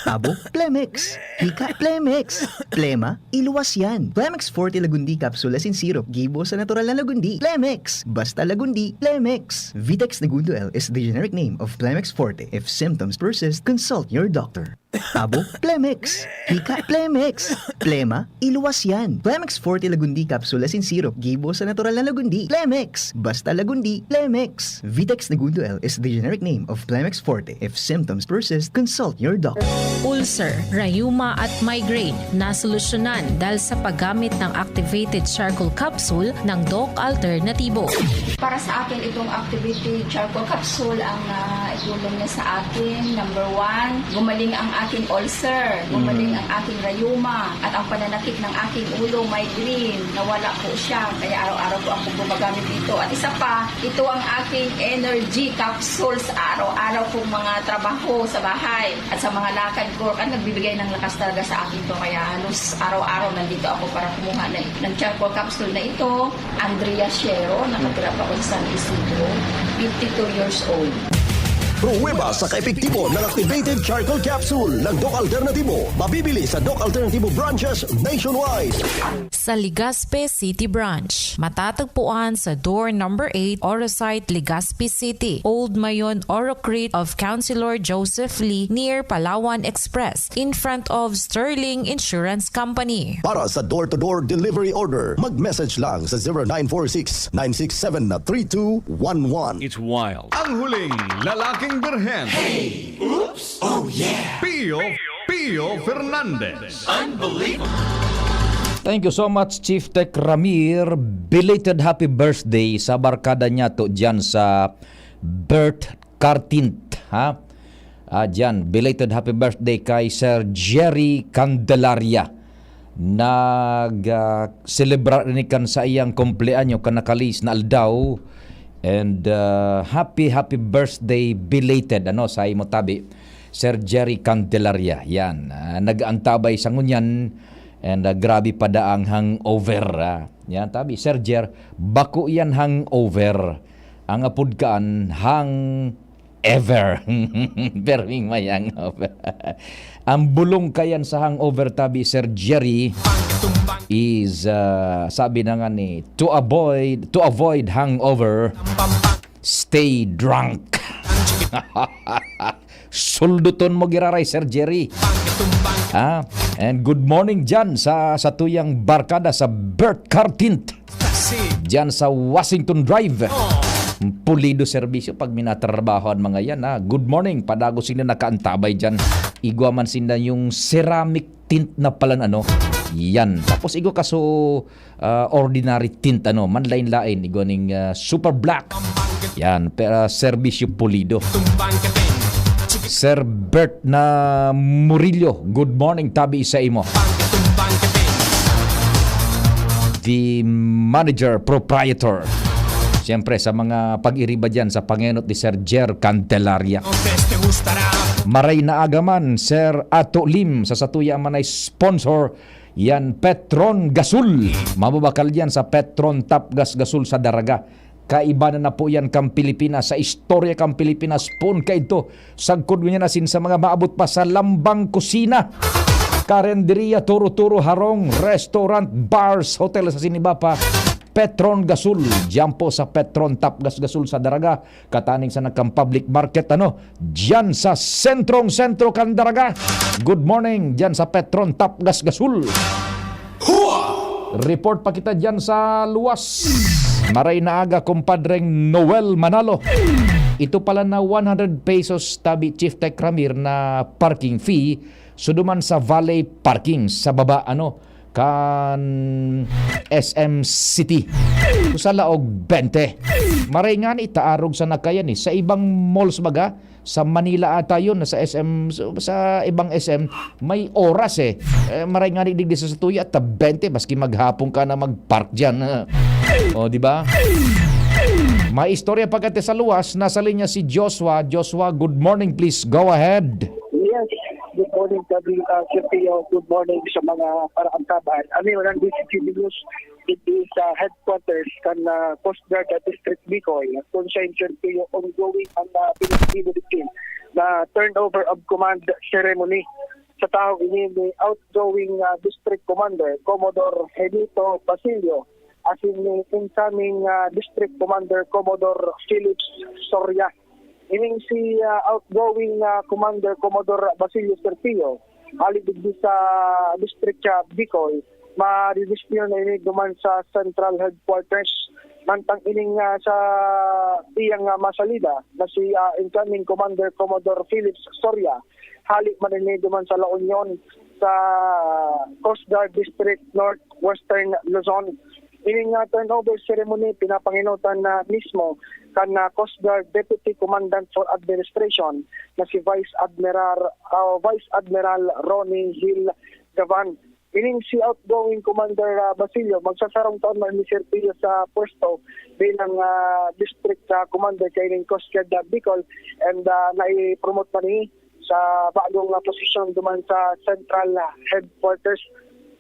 Abo, Plemex. Hika, Plemex. Plema, iluwas yan. Plemex Forte Lagundi Capsule asin Syrup, gibo sa natural na lagundi. Plemex! Basta lagundi, Plemex! Vitex Negundo L is the generic name of Plemex Forte. If symptoms persist, consult your doctor. Abo, Plemex. Hika, Plemex. Plema, iluwas yan. Plemex Forte Lagundi Capsule asin Syrup, gibo sa natural na lagundi. Plemex! Basta lagundi, Plemex! Vitex Negundo L is the generic name of Plemex Forte. If symptoms persist, consult your doctor. Ulcer, rayuma at migraine, nasolusyonan dahil sa paggamit ng activated charcoal capsule ng Doc Alternatibo. Para sa akin, itong activated charcoal capsule ang, ah, itulong niya sa akin. Number one, gumaling ang aking ulcer, gumaling Mm. ang aking rayuma, at ang pananakit ng aking ulo, migraine, nawala po siya. Kaya araw-araw po ako gumagamit dito. At isa pa, ito ang aking energy capsules. Araw-araw kong mga trabaho sa bahay at sa mga lakad ko, kan nagbibigay ng lakas talaga sa akin to. Kaya halos araw-araw nandito ako para kumuha ng, ng charcoal capsule na ito. Andrea Shero, nakatira pa ako sa San Isidro, fifty-two years old. Pruweba sa kaepektibo ng activated charcoal capsule ng Doc Alternatibo. Mabibili sa Doc Alternatibo branches nationwide. Sa Legazpi City Branch, matatagpuan sa door number eight, Orosite, Legazpi City, Old Mayon, Orocrit of Councilor Joseph Lee, near Palawan Express, in front of Sterling Insurance Company. Para sa door-to-door delivery order, mag-message lang sa zero nine four six, nine six seven, three two one one. It's wild. Ang huling lalaking birhen. Oops! Oh yeah! Pio, Pio Fernandez. Unbelievable! Thank you so much, Chief Tech Ramir. Belated happy birthday sa barkada niyato diyan sa Bert Cartint, ha? Ah, diyan, belated happy birthday kay Sir Jerry Candelaria. Nag, ah, selebrar ini kan saiyang kumpleanyo kan nakalis na aldaw. And, ah, happy, happy birthday belated, ano, sa imo tabi, Sir Jerry Candelaria. Yan, ah, nag-aantabay sa ngunyan. And, ah, grabe pa daang hangover, ah. Yan, tabi, Sir Jer, bako yan hangover. Ang apod kaan, hang ever. Perming may hangover. Ang bulong kayan sa hangover, tabi, Sir Jerry, is, ah, sabi na nga ni, to avoid, to avoid hangover, stay drunk. Sulduton mo giraray, Sir Jerry. Ah, and good morning dyan sa, sa tuyang barkada sa Bert Cartint. Diyan sa Washington Drive. Pulido serbisyo pag minatrabaho ang mga yan, ha. Good morning, padagos sila nakaantabay dyan. Igwa man sila yung ceramic tint na palan, ano. Yan. Tapos igwa kaso, ah, ordinary tint, ano, manlain-lain, igwa ning, ah, super black. Yan, pero serbisyo pulido. Sir Bert na Murillo, good morning, tabi sa imo. The manager, proprietor. Siyempre, sa mga pag-iriba dyan sa pangenot ni Sir Jer Candelaria. Maray na aga man, Sir Ato Lim, sa satuya man ay sponsor, yan, Petron Gasol. Mababakal yan sa Petron Top Gas Gasol sa Daraga. Kaibanan na po yan kan Pilipinas, sa istorya kan Pilipinas, poon kaidto. Sagkod ngunyan asin sa mga maabot pa sa lambang kusina, karenderia, turo-turo, harong, restaurant, bars, hotel sa Sinibapa. Petron Gasol, diyan po sa Petron Tapgas Gasol sa Daraga, kataning sa nagkang public market, ano, diyan sa sentrong-sentro kan Daraga. Good morning, diyan sa Petron Tapgas Gasol. Report pa kita diyan sa luwas. Maray na aga, kumpadreng Noel Manalo. Ito pala na one hundred pesos tabi, Chief Tech Ramir, na parking fee. So, duman sa valet parking sa baba, ano, kan S M City. So, sa laog, bente. Maray nga ni, taarog sa nakayan eh. Sa ibang malls baga, sa Manila ata yun, sa S M, sa, sa ibang S M, may oras eh. Eh, maray nga ni digdi sa Satuya, ta bente, maski maghapon ka na mag-park dyan. O, di ba? May istorya pa kati sa luwas, nasa linya si Joshua. Joshua, good morning, please go ahead. Yes, good morning, Gabi, uh, Sir Pio. Good morning sa mga paraantabahan. Ano yun, ang D C T News, it is uh, headquarters kan uh, Coast Guard at District Bicol. Kung sa Sir Pio, ongoing ang uh, pinagdibudin na turnover of command ceremony. Sa taong ini ni outgoing uh, District Commander Commodore Henito Basilio, asin ni incoming uh, District Commander Commodore Philips Soria. Ining si uh, outgoing uh, Commander Commodore Basilio Serpio, hali digdi sa District uh, Bicol, madidisplay na ini duman sa Central Headquarters. Mantang ining uh, sa iyang uh, masalida na si uh, incoming Commander Commodore Philips Soria, hali man ini duman sa La Union sa Coast Guard District Northwestern Luzon. Ining uh, turnover ceremony pinapanginutan na mismo kan uh, Coast Guard Deputy Commandant for Administration na si Vice Admiral uh, Vice Admiral Ronnie Hill Gavan. Ining si outgoing Commander uh, Basilio, magsasarong taon na ni Serpillo sa pwesto bilang uh, District uh, Commander kaining Coast Guard uh, Bicol, and uh, nai-promote pa ni sa bagong uh, posisyon duman sa Central uh, Headquarters.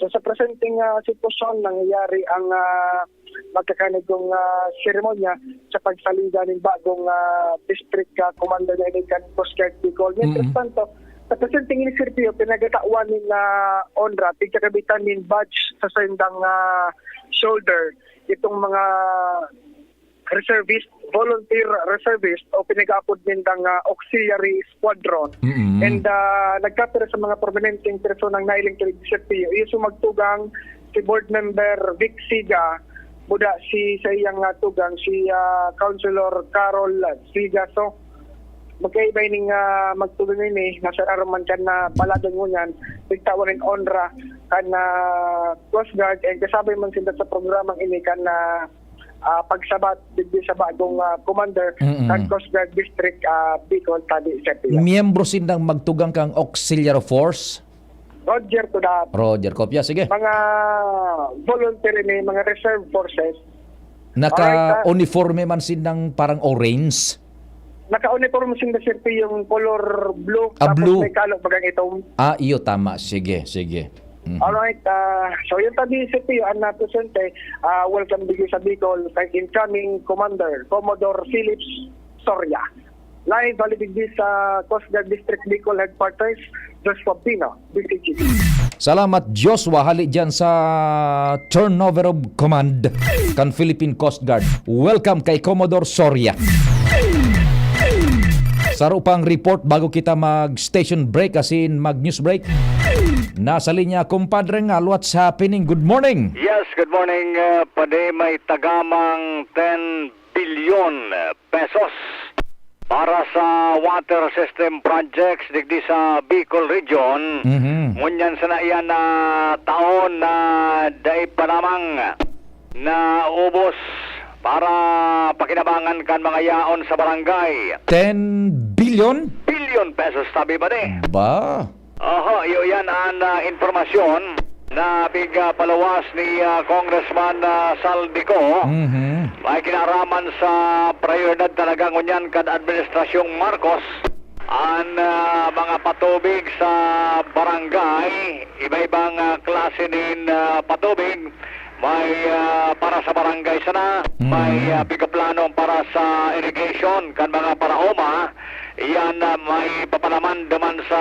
So, sa presenteng uh, sitwasyon, nangyayari ang uh, magkakanigong uh, seremonya sa pagsalida ning bagong uh, district uh, commander na ini kan Coast Guard Bicol. Mientras tanto, sa presenteng ini, Sergio, pinagatawan nin uh, onra, pigkakabitan nin badge sa sendang uh, shoulder itong mga reservist, volunteer reservist o pinag-aapod nindang uh, auxiliary squadron. Mm-mm. And uh, nagkapira sa mga prominenteng personang nailing kilig sa P U, iyo sumagtugang si Board Member Vic Siga, buda si sa iyang uh, tugang si uh, Councilor Carol Siga. So, magkaiba ining uh, magtugang ini, nasa araman kan na paladan ngunyan, pigtawan nin onra kan uh, Coast Guard, and kasabay man sinda sa programang ini kan uh, ah, pagsabat digdi sa bagong ah, commander Mm-mm. kan Coast Guard District ah, Bicol, Tadi Sepia. Miyembro sindang magtugang kang Auxiliary Force? Roger to that. Roger, kopya. Sige. Mga volunteer ini, mga reserve forces. Naka-uniforme man sindang parang orange? Naka-uniform sinda, Sir P, yung color blue, Ah, tapos blue. May kalo bagang itom. Ah, iyo, tama. Sige, sige. Mhm. Alright, ah, so yun tabi, Sir P, ang napresente, ah, welcome digdi sa Bicol kay incoming Commander Commodore Philips Soria. Live, hali digdi sa Coast Guard District Bicol Headquarters, Joshua Pino, D C G T. Salamat, Joshua. Hali dyan sa turnover of command kan Philippine Coast Guard. Welcome kay Commodore Soria. Saro pang report bago kita mag-station break, asin mag-news break. Nasa linya, kumpadre, nga, what's happening? Good morning. Yes, good morning, uh, Pade. May tagamang ten bilyon pesos para sa water system projects digdi sa Bicol Region. Mhm. Ngunyan sana iyan na taon na dai pa lamang naubos para pakinabangan kan mga yaon sa barangay. Ten billion? Bilyon pesos, tabi ba di? Ba? Oho, iyo yan ang ah, impormasyon na pigpaluwas ni ah, Congressman ah, Saldico. Mhm. May kinaraman sa prioridad talaga ngunyan kan Administrasyong Marcos ang ah, mga patubig sa barangay, iba-ibang ah, klase nin ah, patubig. May ah, para sa barangay sana, may Mm. ah, pigaplano para sa irrigation kan mga paraoma. Iyan ah, may papalaman duman sa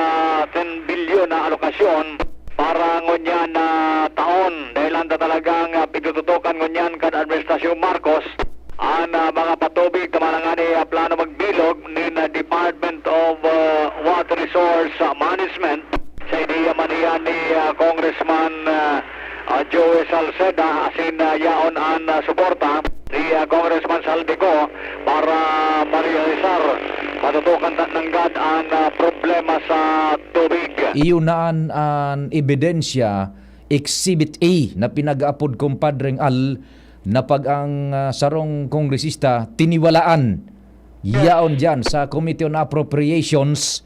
ten bilyon na alokasyon para ngunyan na taon. On, dahil anda talagang, ah, pitututukan ngunyan kan Administrasyong Marcos an, ah, mga patubig, tama na nga ni, ah, plano magbilog nin, ah, Department of, ah, Water Resource, ah, Management. Sa ideya man iyan ni, ah, Congressman, ah, ah, Joey Salceda, asin, ah, yaon an, ah, suporta ni, ah, Congressman Saldico para marealisar, matutukan ta nanggad an, ah, problema sa tubig. Iyo na an, an ebidensya, Exhibit A, na pinag-aapod, Compadreng Al, na pag ang, ah, sarong kongresista tiniwalaan yaon diyan sa Committee on Appropriations,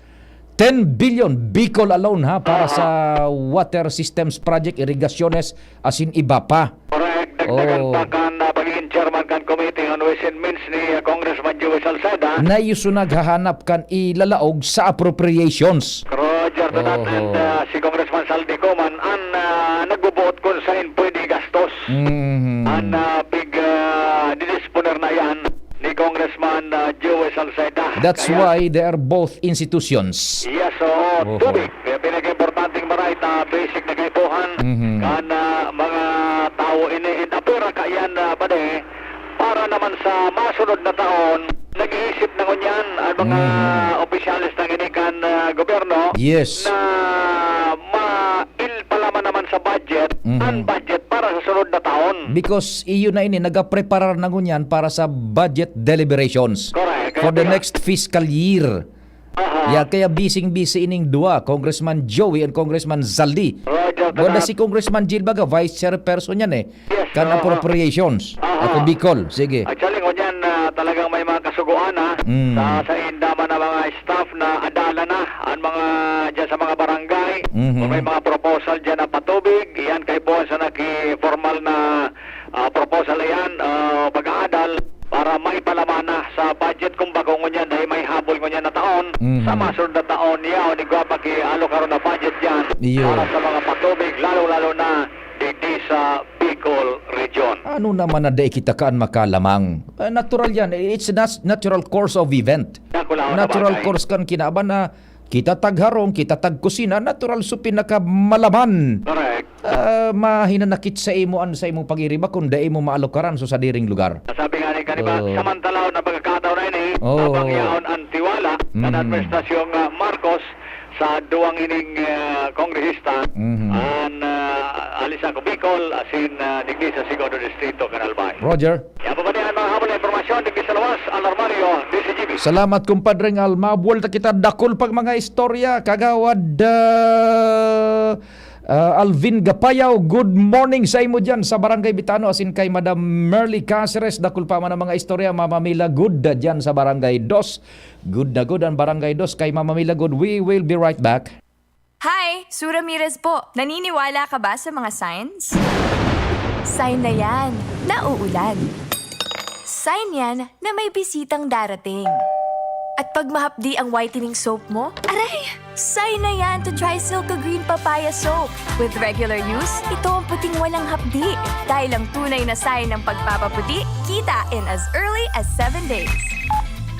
ten billion, Bicol alone ha, para Aha. sa water systems project, irigasyones, asin iba pa. Correct. Dagdagan Oh. pa kan, ah, pagiging chairman kan Committee on Ways and Means ni, ah, Congressman Joey Salceda. Na iyo so naghahanap kan ilalaog sa appropriations. Roger to that. Oho. And, ah, si Congressman Saldico man an, ah, nagbubuot kun sain pwede gastos. Mhm. An, ah, pig, ah, didisponer na yan ni Congressman, ah, Joey Salceda. That's Kaya why they are both institutions. Yes, oo. Oho. Tubig. Kaya pinaka-importanteng maray ta basic na kaipuhan Mhm. kan, ah, mga tawo ini. And apura ka yan, ah, pade, para naman sa masunod na taon, nag-iisip na ngunyan ang mga Mhm. opisyales na gini kan, ah, gobyerno Yes. na mailpalaman naman sa budget Mhm. ang budget para sa sunod na taon. Because iyo na ini, nagapreparar na ngunyan para sa budget deliberations Correct. for the Kaya next fiscal year. Aha. Yeah, kaya bising-bisi ining duwa, Congressman Joey and Congressman Zaldi. Roger, Wala salamat. si Congressman Jil baga, vice chairperson yan eh. Yes, Kan aha. appropriations. Aha. Ako Bicol, sige. Actually, ngunyan, ah, talagang may mga kasugoan, ah, Mm. sa, sa inda man ang mga staff na adala na ang mga, dyan sa mga barangay. Mhm. Kung may mga proposal dyan na patubig, yan kay po sa naki-formal na, ah, proposal yan, ah, pag-aadal para maipalaman na sa budget kung bako ngunyan dahil may habol ngunyan na taon. Mhm. Sa masunod na taon, yaon, igwa pa ki alokaron na budget dyan Iyo. para sa mga patubig, lalo-lalo na digdi sa Bicol Region. Ano naman na dai kita kaan makalamang? Eh, natural yan. It's a nat-, natural course of event. Dakulaon na Natural bagay. course kan kinaban na kita tagharong, kita tagkusina, natural so pinakamalaman. Correct. Ah, mahinanakit sa imo an sa imong pag-iriba kun dai mo maalokaran so sadiring lugar. Sabi nga ni kaniba, Oh. samantalaon na pagkakataon na ini, Oh. habang yaon ang tiwala kan Mhm. administrasyong, ah, Marcos sa duwang ining, ah, kongresista, Mhm. an, ah, Alisaco Bicol, asin, ah, digdi sa Segundo Distrito, kan Albay. Roger. Yan po ba niyan, mga habol na impormasyon, digdi sa luwas, Alarmario, D C G B. Salamat, kumpadreng Al. Mabuwelta kita, dakul pang mga istorya, Kagawad, ah, ah, Alvin Gapayaw. Good morning sa imo diyan sa Barangay Bitano, asin kay Madam Merly Caceres. Dakul pa man ang mga istorya, Mama Mila, good diyan sa Barangay Dos. Good na good ang Barangay Dos kay Mama Mila, good. We will be right back. Hi! Sue Ramirez po. Naniniwala ka ba sa mga signs? Sign na yan na uulan. Sign yan na may bisitang darating. At pag mahapdi ang whitening soap mo, aray! Sign na yan to try Silka Green Papaya Soap. With regular use, ito ang puting walang hapdi. Dahil ang tunay na sign ng pagpapaputi, kita in as early as seven days.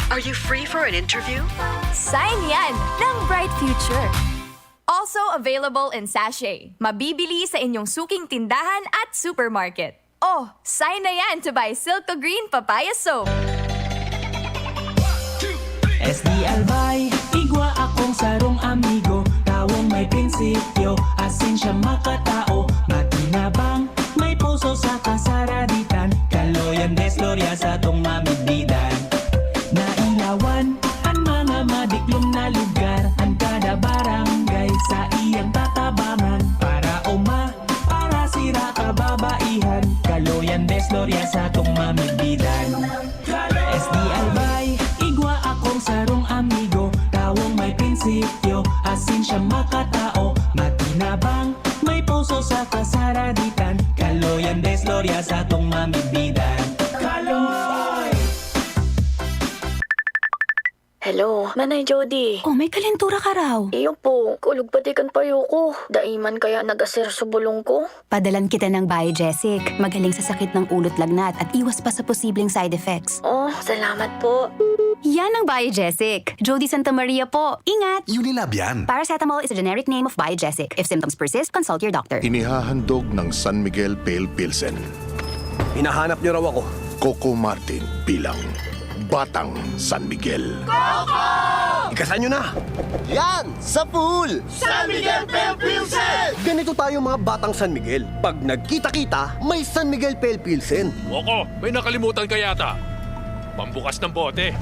Are you free for an interview? Sign yan ng bright future. Also available in sachet. Mabibili sa inyong suking tindahan at supermarket. Oh, sign na yan to buy Silka Green Papaya Soap. S D Albay, igwa akong sarong amigo, tawong may prinsipyo, asin siya makatao, matinabang, may puso sa kasaraditan, kaloyan, desloria sa tong mamigdidan. Nailawan an mga madiklom na lugar, an kada barangay sa iyang tatabangan, para uma, para sira kababaihan, kaloyan, desloria sa tong mamigdidan. S D Albay, igwa akong sarong amigo, tawong may prinsipyo, asin siya makatao, matinabang, may puso sa kasaraditan, kaloyan, desloria sa tong mamigdidan. Kaloy! Hello, Nanay Jody. Oh, may kalentura ka raw. Iyo po, kulog pati kan payo ko. Dai man kaya nag-aser sa bulong ko? Padalan kita ng Biogesic. Magaling sa sakit ng ulo't lagnat at iwas pa sa posibleng side effects. Oh, salamat po. Yan ang Biogesic. Jody Santa Maria po. Ingat! Unilab yan. Paracetamol is a generic name of Biogesic. If symptoms persist, consult your doctor. Inihahandog ng San Miguel Pale Pilsen. Hinahanap niyo raw ako. Coco Martin bilang Batang San Miguel. Ikasan niyo na! Yan! Sa pool! San Miguel Pale Pilsen! Ganito tayo mga batang San Miguel. Pag nagkita-kita, may San Miguel Pale Pilsen. Coco, may nakalimutan ka yata. Pambukas ng bote.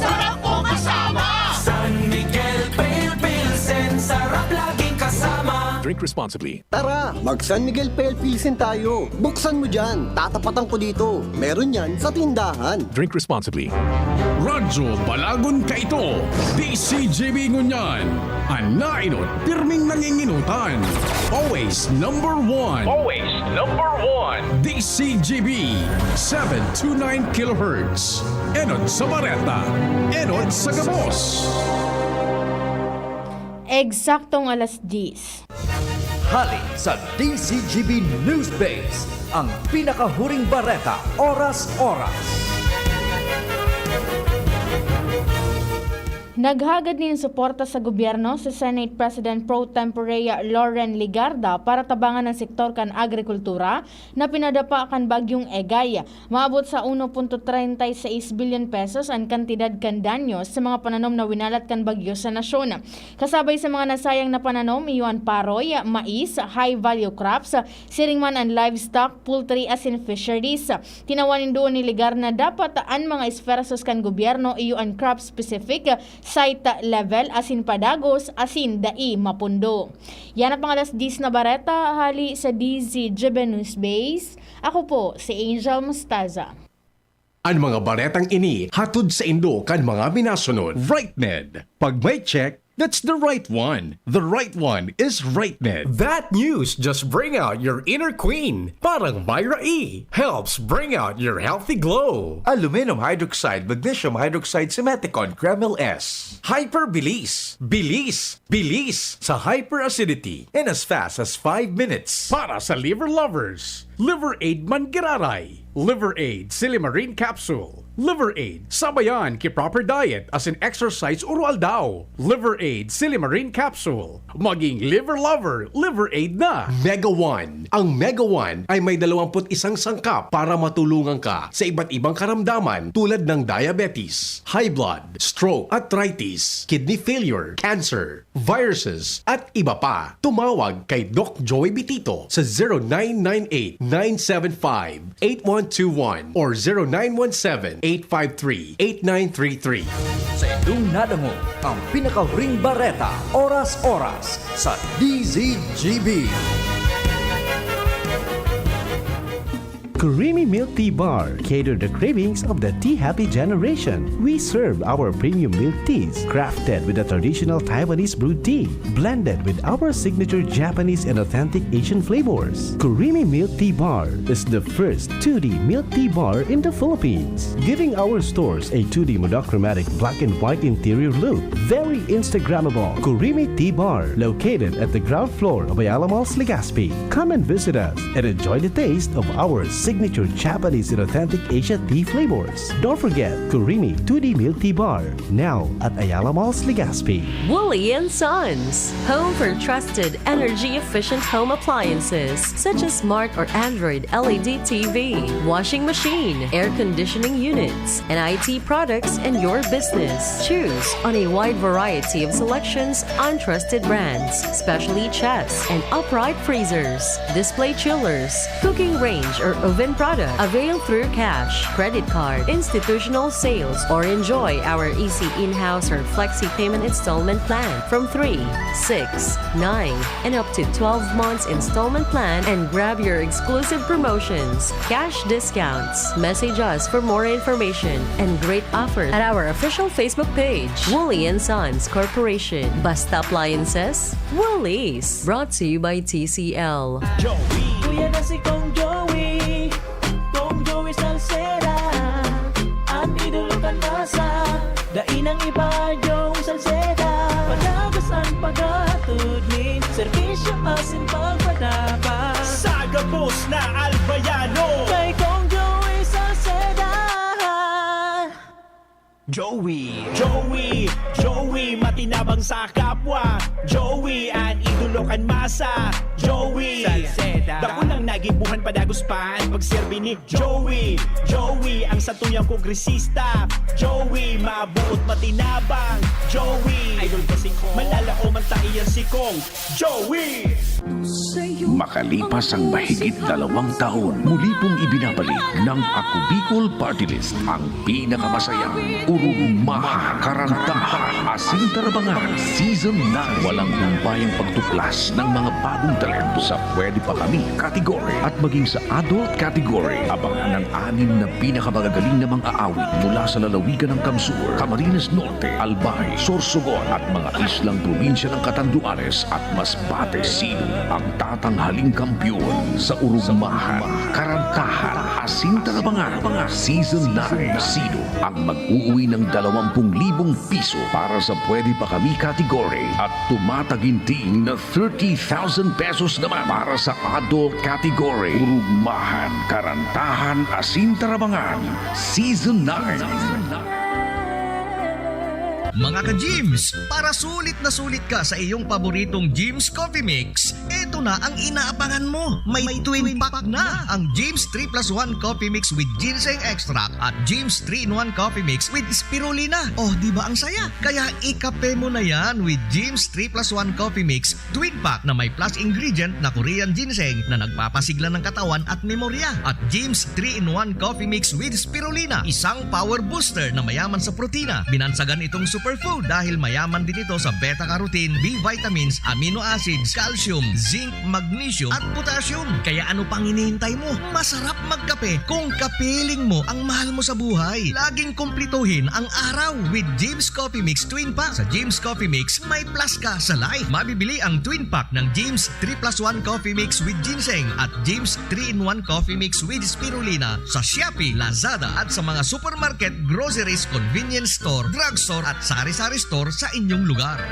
Sarap ko kasama! San Miguel Pale Pilsen, sarap laging kasama. Drink responsibly. Tara, mag San Miguel Pale Pilsen tayo. Buksan mo dyan, tatapatan ko dito. Meron yan sa tindahan. Drink responsibly. Radyo Balagon Kaito, D C G B Ngunyan, an nainot pirming nanginginutan. Always number one. Always number one. D C G B, seven two nine kilohertz. Enod sa Bareta, Enod sa Gabos. Eksaktong alas diyes. Hali sa D C G B News Base, ang pinakahuring bareta, oras-oras. Naghagad nin suporta sa gobyerno si Senate President Pro Tempore Loren Legarda para tabangan ang sektor kan agrikultura na pinadapa kan Bagyong Egay. Maabot sa uno punto treinta y seis bilyon pesos an kantidad kan danyos sa mga pananom na winalat kan bagyo sa nasyon. Kasabay sa mga nasayang na pananom, iyo an paroy, mais, high-value crops, siring man an livestock, poultry asin fisheries. Tinawan nin duon ni Legarda na dapat an mga esfuerzos kan gobyerno iyo an crop-specific, site level asin padagos asin dai mapundo. Yan ang mga alas diyes na bareta hali sa D Z G B News Base. Ako po si Angel Mostaza. An mga baretang ini hatod saindo kan mga minasunod. Rightned. Pag may check, that's the right one. The right one is Rightned. That news just bring out your inner queen. Parang Myra E helps bring out your healthy glow. Aluminum hydroxide, magnesium hydroxide, Simeticone, Kremil S. Hyper Bilis. Bilis. Bilis sa hyperacidity in as fast as five minutes. Para sa liver lovers, Liver Aid Mangiraray, Liver Aid Silimarin Capsule, Liver Aid sabayan ki proper diet asin exercise oro-aldaw. Liver Aid Silimarin Capsule. Maging liver lover, Liver Aid na! Mega One. Ang Mega One ay may dalawampu't isang sangkap para matulungan ka sa iba't ibang karamdaman tulad ng diabetes, high blood, stroke, arthritis, kidney failure, cancer, viruses, at iba pa. Tumawag kay Doc Joey Bitito sa zero nine nine eight, nine seven five, eight one two one or zero nine one seven, eight five three, eight nine three three. Sa indong nadangog ang pinakahuring bareta, oras-oras, sa D Z G B. Creamy Milk Tea Bar cater the cravings of the tea happy generation. We serve our premium milk teas, crafted with the traditional Taiwanese brewed tea, blended with our signature Japanese and authentic Asian flavors. Creamy Milk Tea Bar is the first two D milk tea bar in the Philippines, giving our stores a two D monochromatic black and white interior look. Very Instagrammable. Creamy Tea Bar, located at the ground floor of Ayala Malls, Legazpi. Come and visit us and enjoy the taste of our signature Japanese and authentic Asia tea flavors. Don't forget Kurimi two D Milk Tea Bar, now at Ayala Malls, Legazpi. Wooly and Sons, home for trusted, energy-efficient home appliances such as smart or Android L E D T V, washing machine, air conditioning units, and I T products in your business. Choose on a wide variety of selections and trusted brands, specially chests and upright freezers, display chillers, cooking range or oven product. Avail through cash, credit card, institutional sales, or enjoy our easy in-house or flexi payment installment plan from three, six, nine, and up to twelve months installment plan and grab your exclusive promotions, cash discounts. Message us for more information and great offers at our official Facebook page, Wooly and Sons Corporation. Basta Appliances, Wooly's. Brought to you by T C L. Kuya na si Kong Joey, Kong Joey Salceda, an idolo kan masa. Dai nang iba, Joey Salceda. Padagos an paghatod nin serbisyo asin pagpadapa. Sa gabos na Albayano. Kay Kong Joey Salceda. Joey, Joey, Joey, matinabang sa kapwa. Joey, an idolo kan masa. Joey, Salceda. Dakulang nagibuhan padagos pa an pagserbi ni Joey. Joey, ang satuyang kongresista. Joey, mabuot matinabang. Joey, idol ko si Kong. Manlalaom an taiyang si Kong. Joey! Makalipas ang mahigit dalawang taon, muli pong ibinabalik ng Ako Bicol Party List ang pinakamasayang Urugmahan, Karantahan, Asin Tarabangan Season nine. Walang humpayang pagtuklas ng mga bagong talento sa Pwede Pa Kami category at maging sa Adult category. Abangan ang anim na pinakamagagaling na mga aawit mula sa lalawigan ng Kamsur, Camarines Norte, Albay, Sorsogon at mga islang probinsya ng Catanduanes at Masbate. Sino ang tatanghaling kampiyon sa Urugmahan, Karantahan, Asin Tarabangan Season nine? Sino ang mag-uuwi ng dalawampung libong piso para sa Pwede Pa Kami category at tumataginting na thirty thousand pesos naman para sa adult category? Urugmahan, Karantahan, Asin Tarabangan Season nine. Mga ka-Gyms, para sulit na sulit ka sa iyong paboritong Gyms Coffee Mix, eto na ang inaabangan mo. May twin pack na ang Gyms three plus one Coffee Mix with Ginseng Extract at Gyms three-in-one Coffee Mix with Spirulina. Oh, di ba ang saya? Kaya ikape mo na yan with Gyms three plus one Coffee Mix Twin Pack na may plus ingredient na Korean Ginseng na nagpapasigla ng katawan at memorya, at Gyms three-in-one Coffee Mix with Spirulina, isang power booster na mayaman sa protina. Binansagan itong superfood dahil mayaman din ito sa beta-carotene, B vitamins, amino acids, calcium, zinc, magnesium, at potassium. Kaya ano pang hinihintay mo? Masarap magkape kung kapiling mo ang mahal mo sa buhay. Laging kumplituhin ang araw with Gyms Coffee Mix Twin Pack. Sa Gyms Coffee Mix, may plus ka sa life. Mabibili ang Twin Pack ng Gyms three plus one Coffee Mix with Ginseng at Gyms three-in-one Coffee Mix with Spirulina sa Shopee, Lazada at sa mga supermarket, groceries, convenience store, drugstore at sari-sari store sa inyong lugar.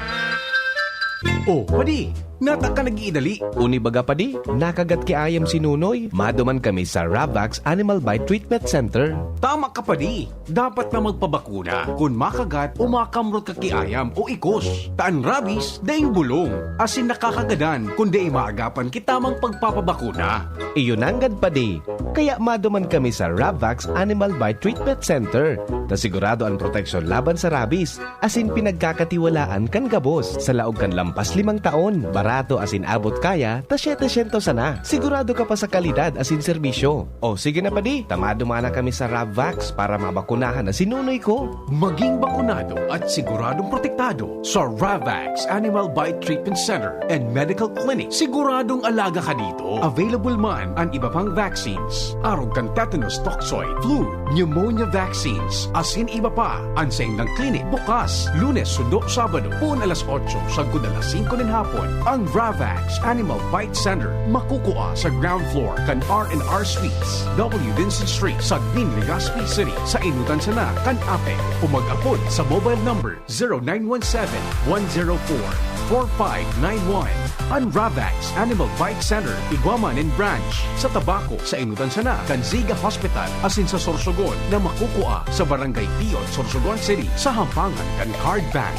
Oh, padi, nata ka nag-iidali. Uni baga, padi, nakagat ki ayam si Nunoy. Maduman kami sa Ravax Animal Bite Treatment Center. Tama ka, padi. Dapat na magpabakuna kun makagat o makamrot ka ki ayam o ikos. Ta an rabies, daing bulong, asin nakakagadan kun dai maagapan ki tamang pagpapabakuna. Iyo nanggad, padi. Kaya maduman kami sa Ravax Animal Bite Treatment Center, ta sigurado an proteksyon laban sa rabies, asin pinagkakatiwalaan kan gabos. Sa laog kan lampas limang taon, barato asin abot kaya ta siyete syentos sana. Sigurado ka pa sa kalidad asin serbisyo. O sige na, padi, ta maduman na kami sa Ravax para mabakunahan na si Nunoy ko. Maging bakunado at siguradong protektado sa Ravax Animal Bite Treatment Center and Medical Clinic. Siguradong alaga ka dito. Available man an iba pang vaccines, arog kan tetanus toxoid, flu, pneumonia vaccines, asin iba pa. An saindang clinic bukas Lunes sundo Sabado, poon alas otso sagkod alas singko nin hapon. An Ravax Animal Bite Center makukua sa ground floor kan R and R Suites, W Vincent Street, Sagnin, Legazpi City, sa enotan sana kan APEC. O mag-apod sa mobile number zero nine one seven, one zero four, four five nine one. An Ravax Animal Bite Center, igwa man nin branch sa Tabaco, sa enotan sana kan Ziga Hospital, asin sa Sorsogon na makukua sa Barangay Pion, Sorsogon City, sa hampangan kan Card Bank.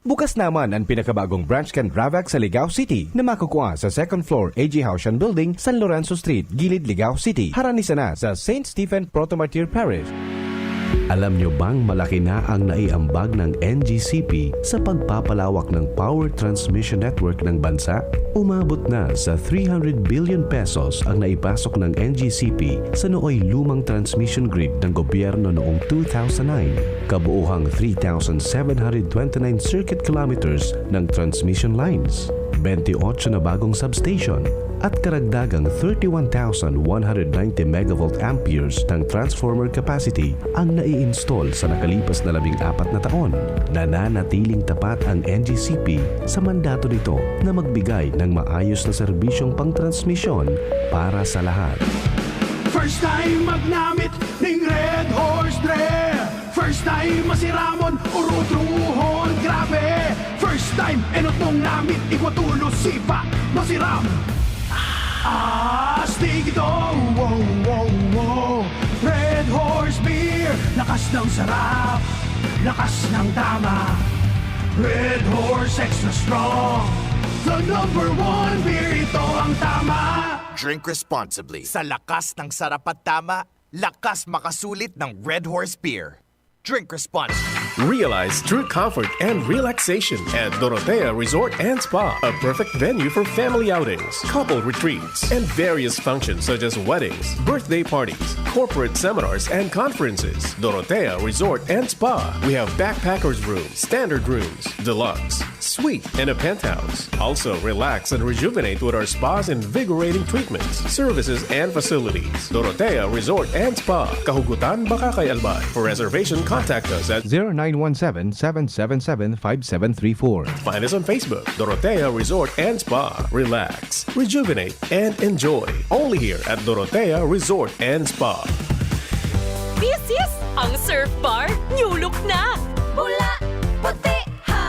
Bukas naman an pinakabagong branch kan Ravax sa Ligao City na makukua sa second floor A G Haushan Building, San Lorenzo Street, Gilid, Ligao City, harani sana sa Saint Stephen Protomartyr Parish. Alam nyo bang malaki na ang naiambag ng N G C P sa pagpapalawak ng power transmission network ng bansa? Umabot na sa three hundred billion pesos ang naipasok ng N G C P sa nooy lumang transmission grid ng gobyerno noong two thousand nine. Kabuuhang three thousand seven hundred twenty-nine circuit kilometers ng transmission lines, twenty-eight na bagong substation, at karagdagang thirty-one thousand one hundred ninety megavolt amperes ng transformer capacity ang nai-install sa nakalipas na labing apat na taon. Nananatiling tapat ang N G C P sa mandato nito na magbigay ng maayos na serbisyong pangtransmisyon para sa lahat. First time magnamit ning Red Horse Dre. First time masiramon, urutrohon, grabe. First time, enot mong namit, igwa tulos, sipa, masiram. Astig ito, wow, wow, wow. Red Horse Beer, lakas Ng sarap, lakas ng tama. Red Horse Extra Strong, the number one beer, ito ang tama. Drink responsibly. Sa lakas ng sarap at tama, lakas makasulit ng Red Horse Beer. Drink responsibly. Realize true comfort and relaxation at Dorotea Resort and Spa, a perfect venue for family outings, couple retreats, and various functions such as weddings, birthday parties, corporate seminars, and conferences. Dorotea Resort and Spa. We have backpackers room, standard rooms, deluxe, suite, and a penthouse. Also, relax and rejuvenate with our spa's invigorating treatments, services, and facilities. Dorotea Resort and Spa, Kahugutan, Bacacay, Albay. For reservation, contact us at zero nine one seven, seven seven seven, five seven three four. Find us on Facebook, Dorotea Resort and Spa. Relax, rejuvenate, and enjoy. Only here at Dorotea Resort and Spa. This is ang Surf Bar, new look na! Pula, puti, ha!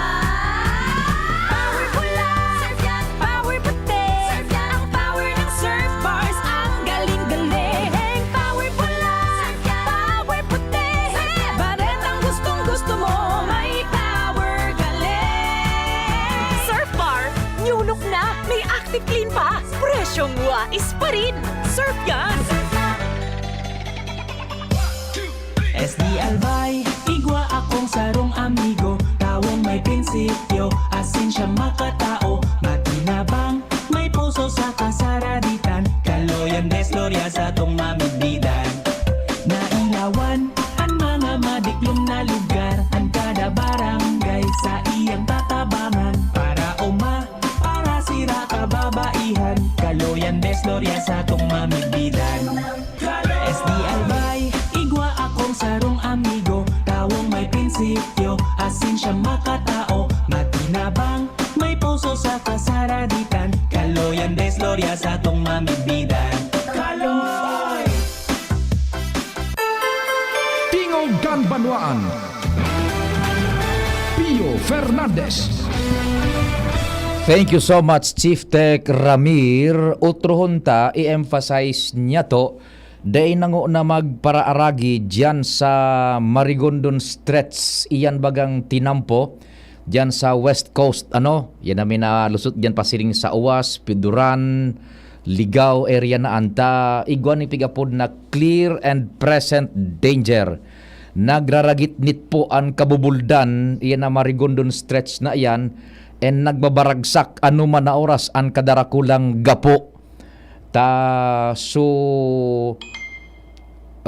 Power pula! Surf yan! Power puti! Surf yan! Ang power ng Surf Bars, ang galing-galing! Power pula! Surf yan! Power puti! Surf yan! Baretang gustong-gusto mo, may power galing! Surf Bar, new look na! May Active Clean pa! Presyong wais pa rin! Surf yan! S D Albay, igwa akong sarong amigo, tawong may prinsipyo, asin siya makatao, matinabang, may puso sa kasaraditan, kaloyan, desglorya sa tong mamigbidan. Nailawan an mga madiklom na lugar, an kada barangay sa iyang tatabangan, para uma, para sira kababaihan, kaloyan, desglorya sa tong mamigbidan. S D Albay, igwa akong sarong amigo, tawong may prinsipyo, asin siya makatao, matinabang, may puso sa kasaraditan, kaloyan, desglorya sa tong mamigbidan. Kaloy! Tingog kan Banwaan, Pio Fernandez. Thank you so much, Chief Tech Ramir. Utrohon ta, i-emphasize niya to, dai na ngona magparaaragi diyan sa Marigondon Stretch, iyan bagang tinampo diyan sa West Coast, ano, yan na minalusot diyan pasiring sa Uwas, Piduran, Ligao area na anta, igwa ning pig-apod na clear and present danger. Nagraragitnit po an kabubuldan, iyan na Marigondon Stretch na iyan, and nagbabaragsak anoman na oras an kadarakulang gapo. Ta, so,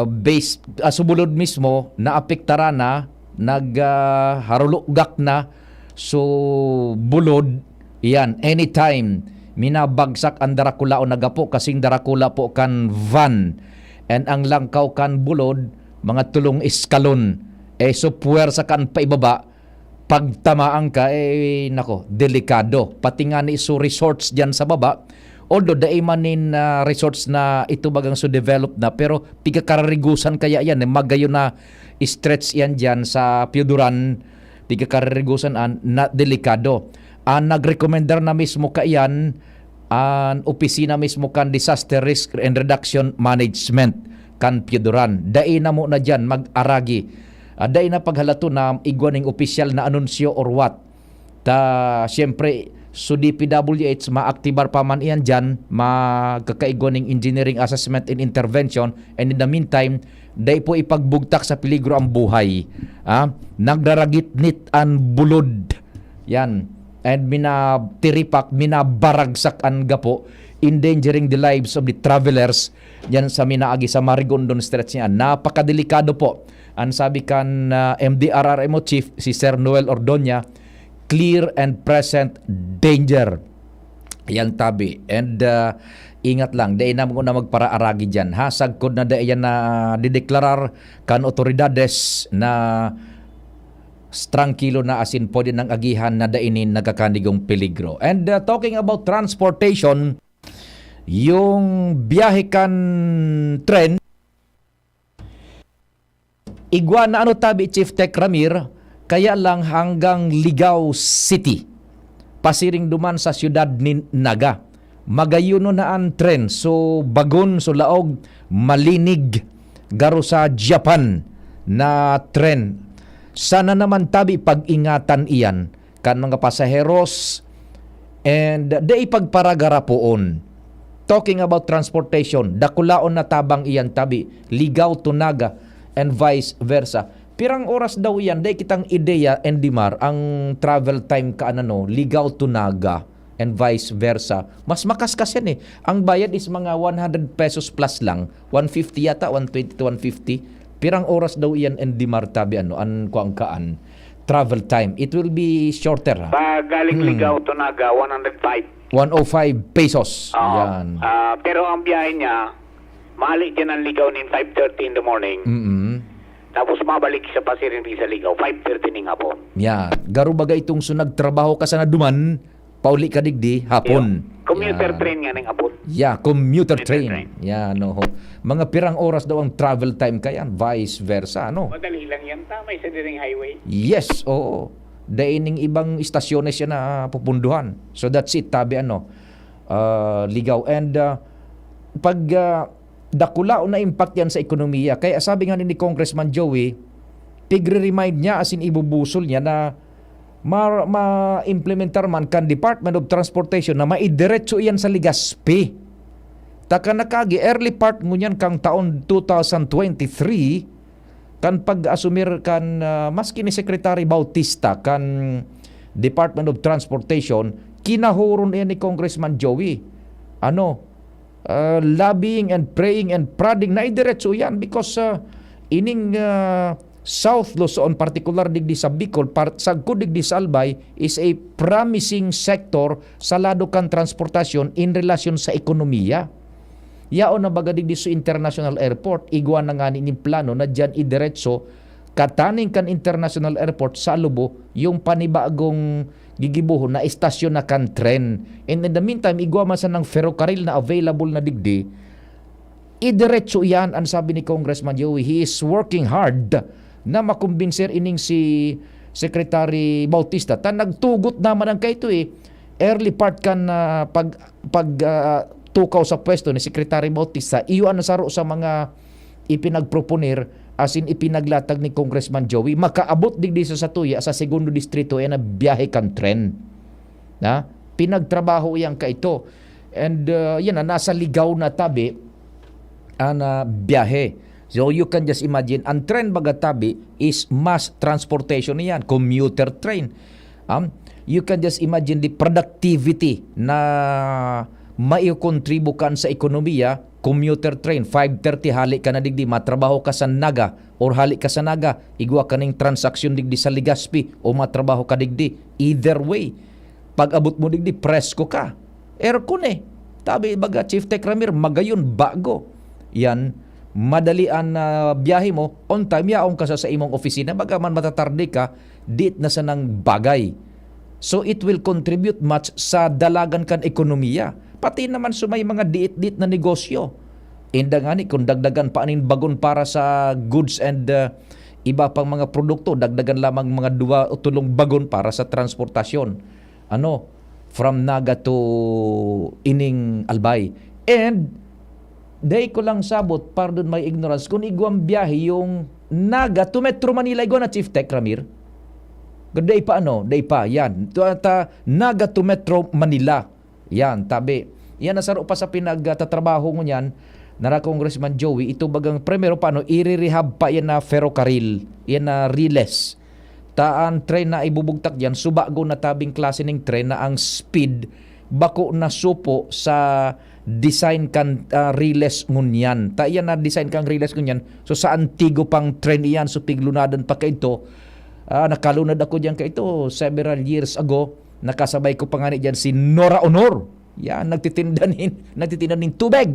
ah, base, ah, so bulod mismo, naapektaran na, nag, ah, harulugak na, so bulod, iyan, anytime, minabagsak an darakulaon na gapo, kasing darakula po kan van, and ang langkaw kan bulod, mga tolong eskalon. Eh, so puwersa kan paibaba, pagtamaan ka, eh, nako, delikado. Pati nga ni so resorts diyan sa baba, although dai man nin, ah, resorts na ito bagang so developed na, pero pigakararigusan kaya yan, eh, magayon na stretch yan diyan sa Pioduran, pigakararigusan an, na delikado. An nagrekomendar na mismo kaiyan, an opisina mismo kan Disaster Risk and Reduction Management kan Pioduran. Dai na mo na diyan mag-aragi. Ah, dai na paghalaton na igwa ning opisyal na anunsyo or what. Ta, siyempre, so D P W H, maaktibar pa man iyan diyan, magkakaigwa ning engineering assessment and intervention, and in the meantime, dai po ipagbugtak sa peligro ang buhay. Ah, nagraragitnit an bulod. Yan. And minatiripak, minabaragsak an gapo, endangering the lives of the travelers. Yan sa minaagi sa Marigondon Stretch niya. Napakadelikado po. Ang sabi kan, ah, M D R R M O chief, si Sir Noel Ordoña, clear and present danger. Yan tabi. And, ah, ingat lang, dai na mo na magparaaragi diyan, ha? Sagkod na dai yan na dideklarar kan otoridades na s-, trangkilo na asin pwede nang agihan na dai nin nagkakanigong peligro. And, ah, talking about transportation, yung biyahe kan tren, igwa na ano tabi, Chief Tech Ramir, kaya lang hanggang Ligao City, pasiring duman sa siyudad nin Naga. Magayuno na an tren, so bagon, so laog, malinig, garo sa Japan. na tren. Sana naman tabi pag-ingatan iyan kan mga pasaheros and dai pagparagarapoon. Talking about transportation, dakulaon na tabang iyan tabi, Ligao to Naga and vice versa. Pirang oras daw iyan? Dai kitang ideya, N D Mar, ang travel time ka, ano, Ligao to Naga and vice versa. Mas makaskas yan eh. Ang bayad is mga one hundred pesos plus lang. One fifty yata, one twenty to one fifty. Pirang oras daw iyan, N D Mar, tabi, ano, an kuang kaan travel time. It will be shorter, ha? Pag galing Hmm. Ligao to Naga, one hundred five. One oh five pesos. Oo. Yan. Ah, pero ang biyahe niya, mali dyan ang Ligao nin five thirty in the morning. Mm-mm. Tapos mabalik sa Pasirin sa Ligao, five thirty ning hapon. Yan. Garo baga itong so nagtrabaho ka sana duman, pauli ka digdi, hapon. Commuter Yan. Train nga ning hapon. Yeah, commuter, Commuter train. Train. Yan, oho. Mga pirang oras daw ang travel time ka yan, vice versa, ano? Madali lang yan, ta. May sa diring highway. Yes, oo. Dai ning ibang istasyones yan na pupunduhan. So that's it, tabi ano. Ah, Ligao. And ah, pag ah, dakulaon na impact yan sa ekonomiya. Kaya sabi nga ni Congressman Joey, pigre-remind niya asin ibubusol niya na ma- ma-implementar man kan Department of Transportation na maidiretso iyan sa Legazpi. Taka na kagi, early part ngunyan kang taon two thousand twenty-three, kan pag-asumir kan ah, maski ni Secretary Bautista kan Department of Transportation, kinahuron iyan ni Congressman Joey. Ano, ah, lobbying and praying and prodding, naidiretso yan because ah, ining ah, South Luzon, particular digdi sa Bicol, part, sagkod digdi sa Albay, is a promising sector sa lado kan transportasyon in relasyon sa ekonomiya. Yaon na baga digdi sa International Airport, igwa na ngani nin plano na diyan idiretso kataning kan International Airport sa Alubo yung panibagong gigibohon na estasyon na kan tren. And in the meantime, igwa man sanang ferrokaril na available na digdi, idiretso iyan, ang sabi ni Congressman Joey. He is working hard na makumbinser ining si Secretary Bautista. Ta nagtugot naman ang kaito eh. Early part kan ah, pag pag ah, tukaw sa pwesto ni Secretary Bautista, iyo ang saro sa mga ipinagproponer asin ipinaglatag ni Congressman Joey. Makaabot digdi sa satuya sa segundo distrito yan na biyahe kan tren. Na pinagtrabaho iyang kaito. And uh, yan na, nasa Ligao na tabi ang ah, biyahe. So you can just imagine, ang tren baga tabi is mass transportation iyan, commuter train. Um, you can just imagine the productivity na maikontribukan sa ekonomiya, commuter train, five thirty hali ka na digdi, matrabaho ka sa Naga or hali ka sa Naga, igwa ka ning transaksyon digdi sa Legazpi o matrabaho ka digdi. Either way, pag-abot mo digdi, presko ka. Aircon eh. Tabi baga, Chief Tech Ramir, magayon, bago. Yan, madali an ah, biyahe mo, on time, yaon ka sa, sa imong opisina. Baga man matatarde ka, diit na sanang bagay. So it will contribute much sa dalagan kan ekonomiya. Pati naman sa may mga diit-diit na negosyo. Inda ngani kung dagdagan pa nin bagon para sa goods and ah, iba pang mga produkto, dagdagan lamang mga duwa o tulong bagon para sa transportasyon. Ano, from Naga to ining Albay. And dai ko lang sabot, pardon my ignorance, kung igwang biyahe yung Naga to Metro Manila, igwa na, Chief Tech Ramir? Dai pa, ano, dai pa, yan. To, at, ah, Naga to Metro Manila. Yan, tabi. Yan ang saro pa sa pinagtatrabaho ngunyan nara Congressman Joey. Ito bagang primero pa, ano, i-rehab pa yan na ferrocarril, yan na riles. Ta an tren na ibubugtak diyan, subago na tabing klase ning tren na ang speed bako na supo sa design kan ah, riles ngunyan. Ta iyan na design kan riles ngunyan. So sa antigo pang tren iyan, so piglunadan pa kaito. Ah, nakalunad ako diyan kaito several years ago. Nakasabay ko pa ngani diyan si Nora Honor. Yan, nagtitinda nin, nagtitinda nin tubig.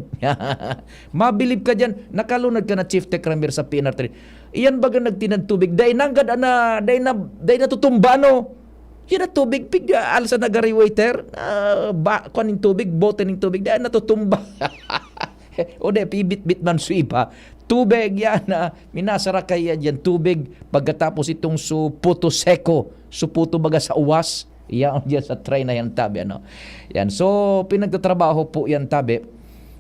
Mabilib ka diyan. Nakalunad ka na, Chief Tech Ramir, sa P N R three. Iyan baga nagtinda tubig. Dai nanggad ana, dai na, dai natutumba, no? Yan na tubig, pig, ah, alsa na gari waiter. Ah, ba, kuwan ning tubig, bote ning tubig. Dai natutumba. O di, pibitbit man su iba. Tubig yan, ah. Minasara kaya diyan tubig. Pagkatapos itong su puto seko, su puto baga sa uwas. Yan, diyan sa tren na yan, tabi, ano. Yan. So, pinagtatrabaho po yan, tabi,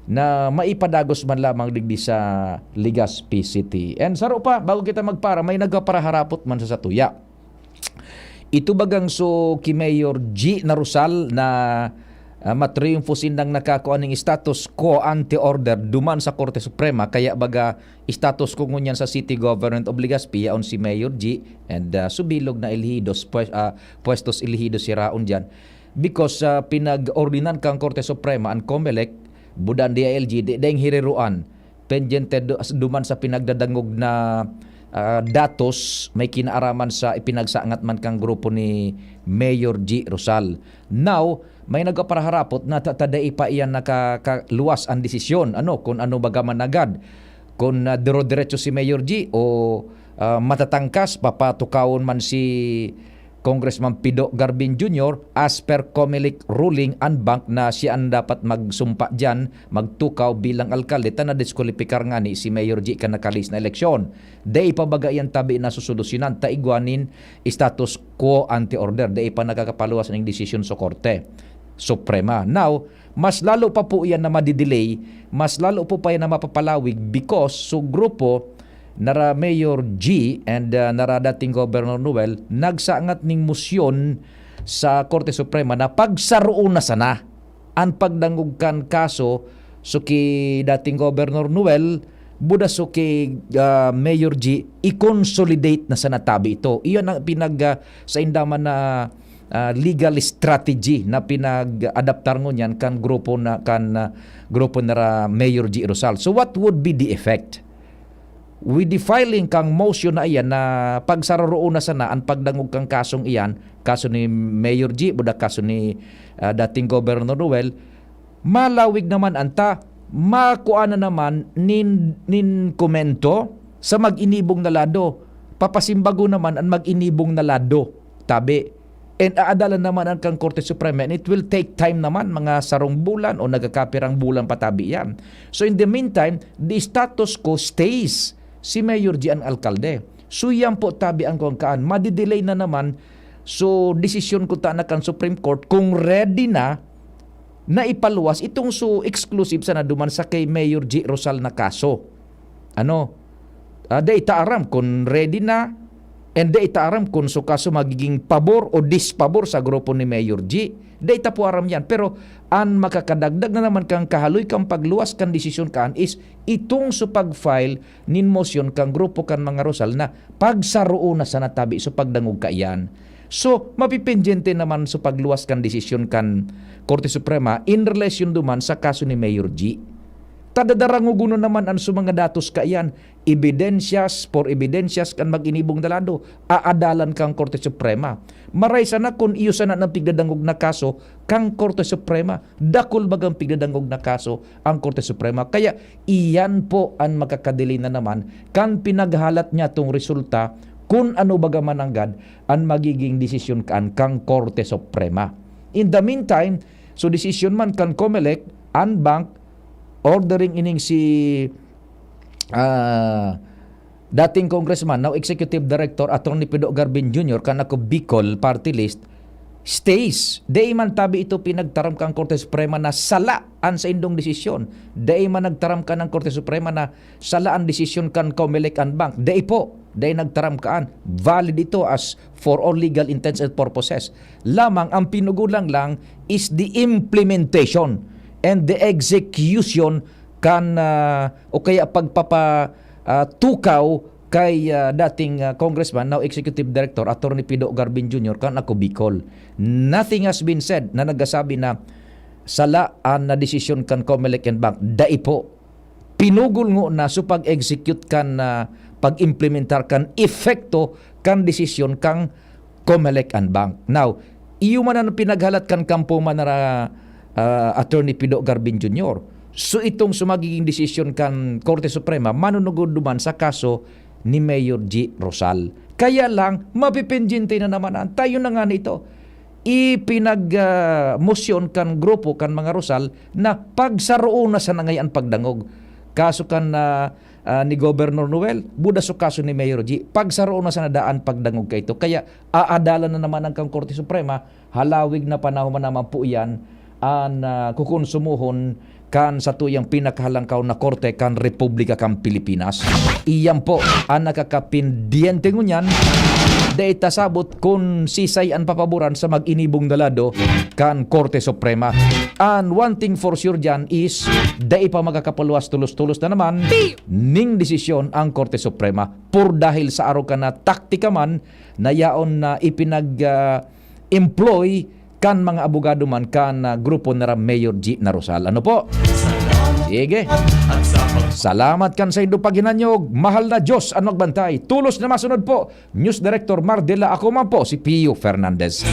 na maipadagos man lamang digdi sa Legazpi City. And saro pa, bago kita magpara, may nagpaparaharapot man sa satuya. Ito bagang so ki Mayor G Narusal na, ah, matriumfo sindang nakakua ning status quo ante order duman sa Korte Suprema, kaya baga status quo ngunyan sa City Government of Legazpi, yaon si Mayor G and, ah, subilog na elehidos, pwes-, ah, puestos elehidos siraon diyan. Because, ah, pinag-ordinan kang Korte Suprema an Comelec, buda an D I L G, di daing hiriruan. Pendyente du-, duman sa pinagdadangog na, ah, datos may kinaaraman sa ipinagsangat man kang grupo ni Mayor G Rosal. Now, may nagpaparaharapot na ta-, ta dai pa iyan nakakaluwas an desisyon. Ano, kung ano baga managad. Kung, ah, diro-diretso si Mayor G o, ah, matatangkas, papatukawon man si Congressman Pido Garbin Junior, as per Comelec ruling, an bank na siya an dapat magsumpa diyan, magtukaw bilang alkalde, ta nadiskwalipikar ngani si Mayor G kan nakalihis na eleksyon. Dai pa baga iyan tabi na susolusyonan, ta igwa nin status quo ante order. Dai pa nakakapaluwas ning desisyon sa Korte Suprema. Now, mas lalo pa po iyan na madidelay, mas lalo po pa iyan na mapapalawig because so grupo nara Mayor G and, ah, nara dating Governor Noel nagsangat ning mosyon sa Korte Suprema na pagsaroon na sana an pagdangog kan kaso so ki dating Governor Noel, buda so ki, ah, Mayor G, i-consolidate na sana tabi ito. Iyon ang pinag, ah, sa indaman na, ah, legal strategy na pinag-adaptar ngunyan kan grupo na, kan, ah, grupo nara Mayor G Rosal. So what would be the effect? With the filing kang motion na iyan na pagsaroroon na sana an pagdangog kang kasong iyan, kaso ni Mayor G, buda kaso ni, ah, dating Governor Noel, malawig naman anta, makua na naman nin, nin komento sa mag-inibong na lado. Papasimbago naman an mag-inibong na lado, tabi. And aadalan naman an kang Korte Suprema, and it will take time naman, mga sarong bulan o nagkakapirang bulan pa tabi yan. So in the meantime, the status quo stays. Si Mayor G an alkalde. So yan po tabi ang kuwan kaan. Madidelay na naman. So desisyon ko ta na kan Supreme Court kung ready na na ipaluwas itong so exclusive sana duman sa kay Mayor G Rosal na kaso. Ano? Ah, dai ta aram kung ready na, and dai ta aram kung so kaso magiging pabor o dispabor sa grupo ni Mayor G. Dai ta po aram yan. Pero an makakadagdag na naman kang kahaloy kang pagluwas kan desisyon kaan is itong so pag-file nin mosyon kang grupo kan mga Rosal na pagsaroon na sana tabi so pagdangog kaiyan. So, mapipendyente naman so pagluwas kan desisyon kan Korte Suprema in relasyon duman sa kaso ni Mayor G. Tadadarangogon na naman an so mga datos kaiyan, ebidensyas por ebidensyas kan mag-inibong na lado, aadalan kang Korte Suprema. Maray sana kun iyo sana nang pigdadangog na kaso kang Korte Suprema, dakul bagang pigdadangog na kaso ang Korte Suprema. Kaya iyan po an makakadelay na naman kan pinaghalat niya tong resulta kun ano baga mananggad an magiging desisyon kan kang Korte Suprema. In the meantime, so desisyon man kan Comelec, an bank, ordering ining si, ah, dating Congressman, now Executive Director, Attorney Pido Garbin Junior, kan Ako Bicol Party List, stays. Dai man tabi ito pinagtaram kan Korte Suprema na sala an saindong desisyon. Dai man nagtaram kan ang Korte Suprema na sala an desisyon kan Comelec and Bank. Dai po. Dai nagtaram kaan. Valid ito as for all legal intents and purposes. Lamang ang pinugulang lang is the implementation and the execution kan, ah, o kaya pagpapa, ah, tukaw kay, ah, dating, ah, Congressman, now Executive Director, Attorney Pido Garbin Junior, kan Ako Bicol. Nothing has been said na nagsasabi na sala an, ah, desisyon kan Comelec and Bank. Dai po. Pinugol ngona so pag-execute kan, ah, pag-implementar kan epekto kan desisyon kan Comelec and Bank. Now, iyo man an pinaghalat kan kampo man na, ah, Attorney Pido Garbin Junior. So, itong so magiging desisyon kan Korte Suprema, manunugod duman sa kaso ni Mayor G Rosal. Kaya lang, mapipendyente na naman an, tayo na nga nito. Ipinag, ah, mosyon kan grupo kan mga Rosal na pagsaroon na sana ngaya an pagdangog. Kaso kan, ah, ah, ni Governor Noel, buda so kaso ni Mayor G. Pagsaroon na sana daan pagdangog kaito. Kaya aadalan na naman ang kang Korte Suprema, halawig na panahon man naman po iyan, an, ah, kukonsumohon kan satuyang pinakahalangkaw na korte kan Republika kan Pilipinas. Iyan po an nakakapendyente ngunyan. Dai ta sabot kun sisay an papaboran sa mag-inibong na lado kan Korte Suprema. And one thing for sure diyan is, dai pa makakapaluwas tolos-tolos na naman ning desisyon ang Korte Suprema por dahil sa arog ka na taktika man na yaon na ipinag, ah, employ kan mga abogado man kan, ah, grupo nira Mayor G Narusal. Ano po? Sige. Salamat kan saindo paghinanyog. Mahal na Diyos an magbantay. Tolos na masunod po. News Director Mar de la, ako man po si Pio Fernandez.